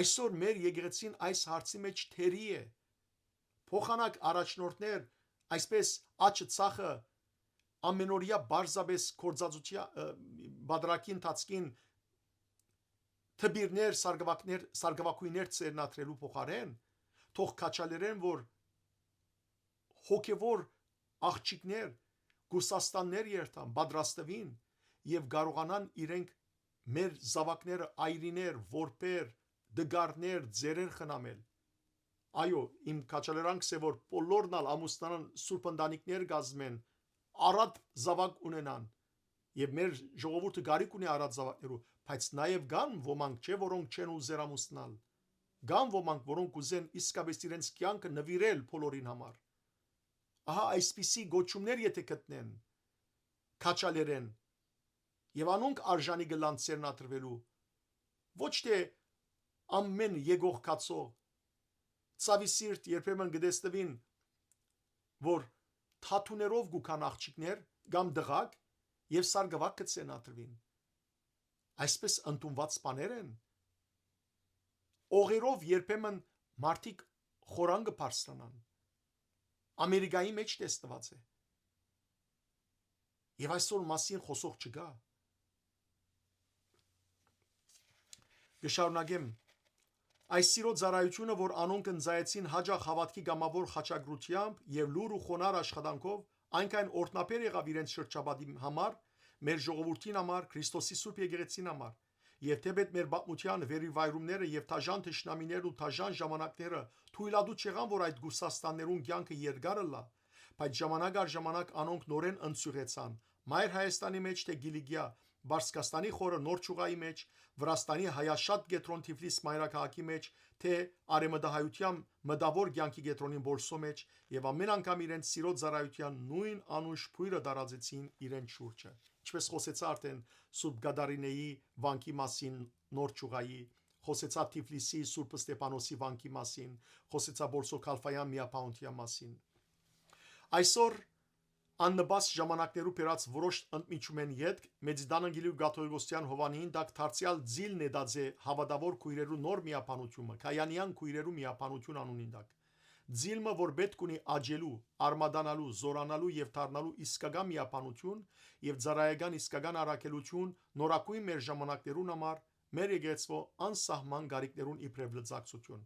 Այսօր մեր եկեղեցին այս հարցի մէջ թերի է։ Փոխանակ առաջնորդներ, այսպես աչը ցախը ամենօրեայ պարզապէս գործածութեա-, ը, պատարագի ընթացքին դպիրներ, սարգսակներ, սարգսակագոյներ ծերնադրելու փոխարէն, թող քաջալերեն, որ հոգեվոր աղջիկներ, Ռուսաստաններ երթան, պատրաստուին եւ կարողանան իրենք մեր զաւակները, այրիներ, որբեր, դգարներ, ծերեր խնամել։ Այո, իմ քաջալերանքս է, որ բոլորն ալ ամուսնանան, սուրբ ընտանիքներ կազմեն, առատ զաւակ ունենան։ Եւ մեր ժողովուրդը կարիք ունի առատ զաւակներու, բայց նաեւ կան ոմանք, չէ, որոնք չեն ուզեր ամուսնալ։ Կան ոմանք, որոնք կ'ուզեն իսկապէս իրենց կեանքը նուիրել բոլորին համար։ Ահա այսպիսի գոչումներ եթէ գտնեն, քաջալերեն, եւ անոնք արժանի կ'ըլլան ծերնադրուելու, ոչ թէ ամէն եկող գացող, ցաւի սիրտ երբեմն կը տեսնուին, որ թաթուներով կու գան աղջիկներ կամ տղաք եւ սարգսակ կը ծերնադրուին։ Այսպէս ընդունուած բաներ են։ Օղերով երբեմն մարդիկ խորան կը բարձրանան։ Ամերիկայի մէջ տեսնուած է։ Եւ այսօր մասին խօսող չկայ։ Կը շարունակեմ։ Այս սիրո ծառայութիւնը, որ անոնք ընծայեցին յաճախ հաւատքի կամաւոր խաչակրութեամբ եւ լուռ ու խոնարհ աշխատանքով, այնքան օրհնաբեր եղաւ իրենց շրջապատին համար, մեր ժողովուրդին համար, Քրիստոսի Սուրբ Եկեղեցին համար։ Եւ թէպէտ մեր պատմութեան վերիվայրումները եւ դաժան թշնամիներն ու դաժան ժամանակները թոյլատու չեղան, որ այդ Ռուսաստաններուն կեանքը երկար ըլլայ, բայց ժամանակ առ ժամանակ անոնք նորէն ընձիւղեցան, Մայր Հայաստանի մէջ թէ Կիլիկիա, Պարսկաստանի խորը Նոր Չուղայի մէջ, Վրաստանի հայաշատ կեդրոն Թիֆլիս մայրաքաղաքի մէջ, թէ արեւմտահայութեան մտաւոր կեանքի կեդրոնին Պոլսոյ մէջ, եւ ամէն անգամ իրենց սիրո ծառայութեան նոյն անուշ բոյրը տարածեցին իրենց շուրջը։ Ինչպէս խօսեցայ արդէն Սուրբ Կատարինէի վանքի մասին Նոր Չուղայի, խօսեցայ Թիֆլիսի Սուրբ Ստեփանոսի վանքի մասին, խօսեցայ Պոլսոյ Քալֆայան միաբանութեան մասին։ Այսօր աննպաստ ժամանակներու բերած որոշ ընդմիջումէն ետք Մեծիտան Անգելիք կաթողիկոսեան հովանիին տակ դարձեալ ձիլ նետած է հաւատաւոր քոյրերու նոր միաբանութիւնը, Քայանեան քոյրերու միաբանութիւն անունին տակ։ Ձիլ մը, որ պէտք ունի աճելու, արմատանալու, զօրանալու եւ դառնալու իսկական միաբանութիւն եւ ծառայական իսկական առաքելութիւն նորագոյն մեր ժամանակներուն համար, մեր եկեղեցւոյ անսահման կարիքներուն իբրեւ լծակցութիւն։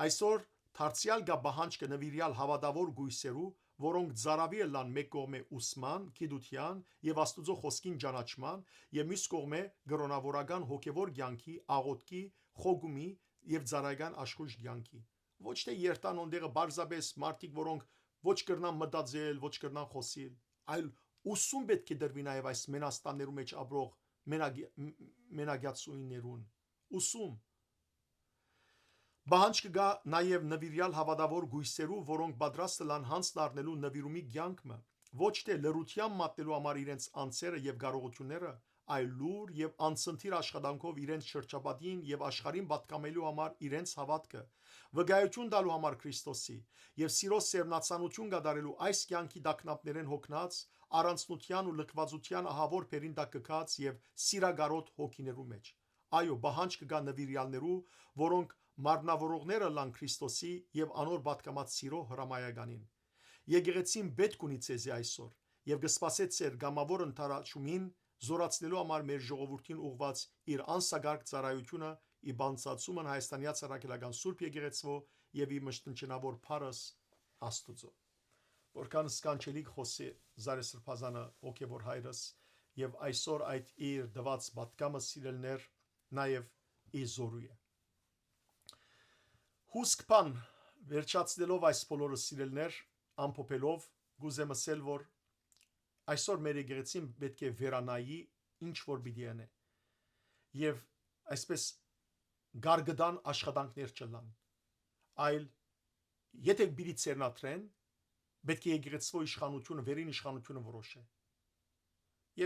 Այսօր դարձեալ կայ պահանջքը նուիրեալ հաւատաւոր կոյսերու, որոնք ծարաւի ըլլան մէկ կողմէ ուսման, գիտութեան եւ Աստուծոյ խօսքին ճանաչման եւ միւս կողմէ կրօնաւորական հոգեւոր կեանքի, աղօթքի, խոկումի եւ ծառայական աշխոյժ կեանքի։ Ոչ թէ երթան օնտեղը պարզապէս մարդիկ, որոնք ոչ կրնան մտածել, ոչ կրնան խօսիլ, այլ ուսում պէտք է տրուի նաեւ այս մենաստաններու մէջ ապրող մենագ-, մ-, մենագյացուհիներուն։ Ուսում։ Պահանջ կը գայ նաեւ նուիրեալ հաւատաւոր կոյսերու, որոնք պատրաստ ըլլան յանձն առնելու նուիրումի կեանք մը, ոչ թէ լռութեան մատնելու համար իրենց անձերը եւ կարողութիւնները, այլ լուռ եւ անցնդիր աշխատանքով իրենց շրջապատին եւ աշխարհին պատգամելու համար իրենց հաւատքը, վկայութիւն տալու համար Քրիստոսի եւ սիրոյ սերմնացանութիւն կատարելու այս կեանքի տագնապներէն յոգնած, առանձնութեան ու լքուածութեան ահաւոր բերին տակ կը գած եւ սիրակարօտ հոգիներու մէջ։ Այո, պահանջ կը գայ նուիրեալներու, որոնք մարմնաւորողներ ըլլան Քրիստոսի եւ անոր պատգամած սիրոյ հրամայականին։ Եկեղեցին պէտք ունի ձեզի այսօր եւ կը սպասէ ձեր կամաւոր ընդառաջումին, զօրացնելու համար մեր ժողովուրդին ուղղուած իր անսակարկ ծառայութիւնը, ի բանսացումն Հայաստանեայ Առաքելական Սուրբ Եկեղեցւոյ եւ ի մշտնջենաւոր փառս Աստուծոյ։ Որքան սքանչելիք խօսի Զարե Սրբազանը, հոգեւոր հայրս, եւ այսօր այդ իր տուած պատգամը, սիրելիներ, նաեւ ի զօրու է։ Հուսք բան, վերջացնելով այս բոլորը, սիրելիներ, ամփոփելով, կ'ուզեմ ըսել, որ այսօր մեր եկեղեցին պէտք է վերանայի, ինչ որ պիտի ընէ, եւ այսպես գարգտան աշխատանքներ չըլլան, այլ եթէ պիտի ծերնադրեն, պէտք է եկեղեցւոյ իշխանութիւնը, վերին իշխանութիւնը որոշէ։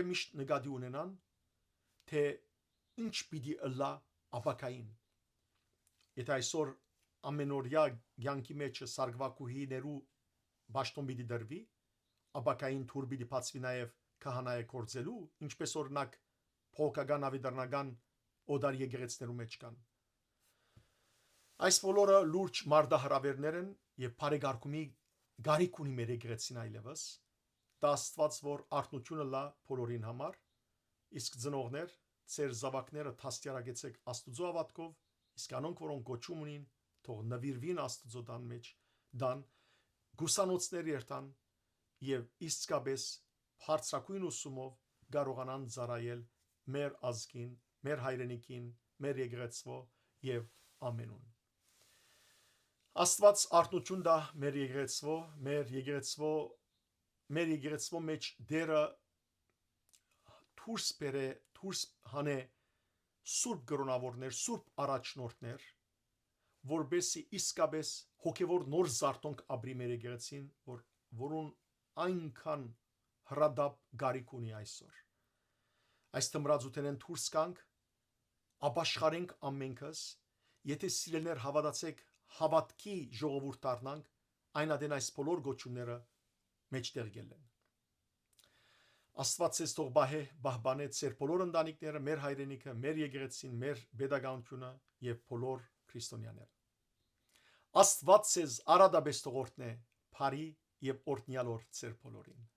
Եւ միշտ նկատի ունենան, թէ ինչ պիտի ըլլայ ապագային։ Եթէ այսօր ամենօրեայ կեանքի մէջ սարգսակագոյներու պաշտօն պիտի տրուի, ապագային դուռ պիտի բացուի նաեւ քահանայեգործելու, ինչպես օրինակ բողոքական աւետարանական օտար եկեղեցիներու մէջ կան։ Այս բոլորը լուրջ մարտահրաւէրներ են եւ բարեկարգումի կարիք ունի մեր եկեղեցին այլեւս։ Տա Աստուած, որ արթնութիւնը ըլլայ բոլորին համար, իսկ ծնողներ, ձեր զաւակները դաստիարակեցէք Աստուծոյ հաւատքով, իսկ անոնք, որոնք կոչում ունին, թող նուիրուին Աստուծոյ տան մէջ, տան, գուսանոցներ երթան եւ իսկապէս բարձրագոյն ուսումով կարողանան ծառայել մեր ազգին, մեր հայրենիքին, մեր եկեղեցւոյ եւ ամենուն։ Աստուած արթնութիւն տայ մեր եկեղեցւոյ, մեր եկեղեցւոյ, մեր եկեղեցւոյ մէջ դերը դուրս բերէ, դուրս հանէ սուրբ կրօնաւորներ, սուրբ առաջնորդներ, որպեսզի իսկապէս հոգեւոր նոր զարթոնք ապրի մեր եկեղեցին, որ, որուն այնքան հրատապ կարիք ունի այսօր։ Այս թմրածութենէն դուրս գանք, ապաշխարենք ամենքս, եթե սիրելիներ հաւատացէք, հաւատքի ժողովուրդ դառնանք, այն ատեն այս բոլոր գոչումները մէջտեղ կ'ելլեն։ Աստուած ձեզ թող պահէ, պահպանէ ձեր բոլոր ընտանիքները, մեր հայրենիքը, մեր եկեղեցին, մեր պետականութիւնը եւ բոլոր քրիստոնեաները։ Աստուած ձեզ արատապէս թող օրհնէ, բարի եւ օրհնեալ օր ձեր բոլորին։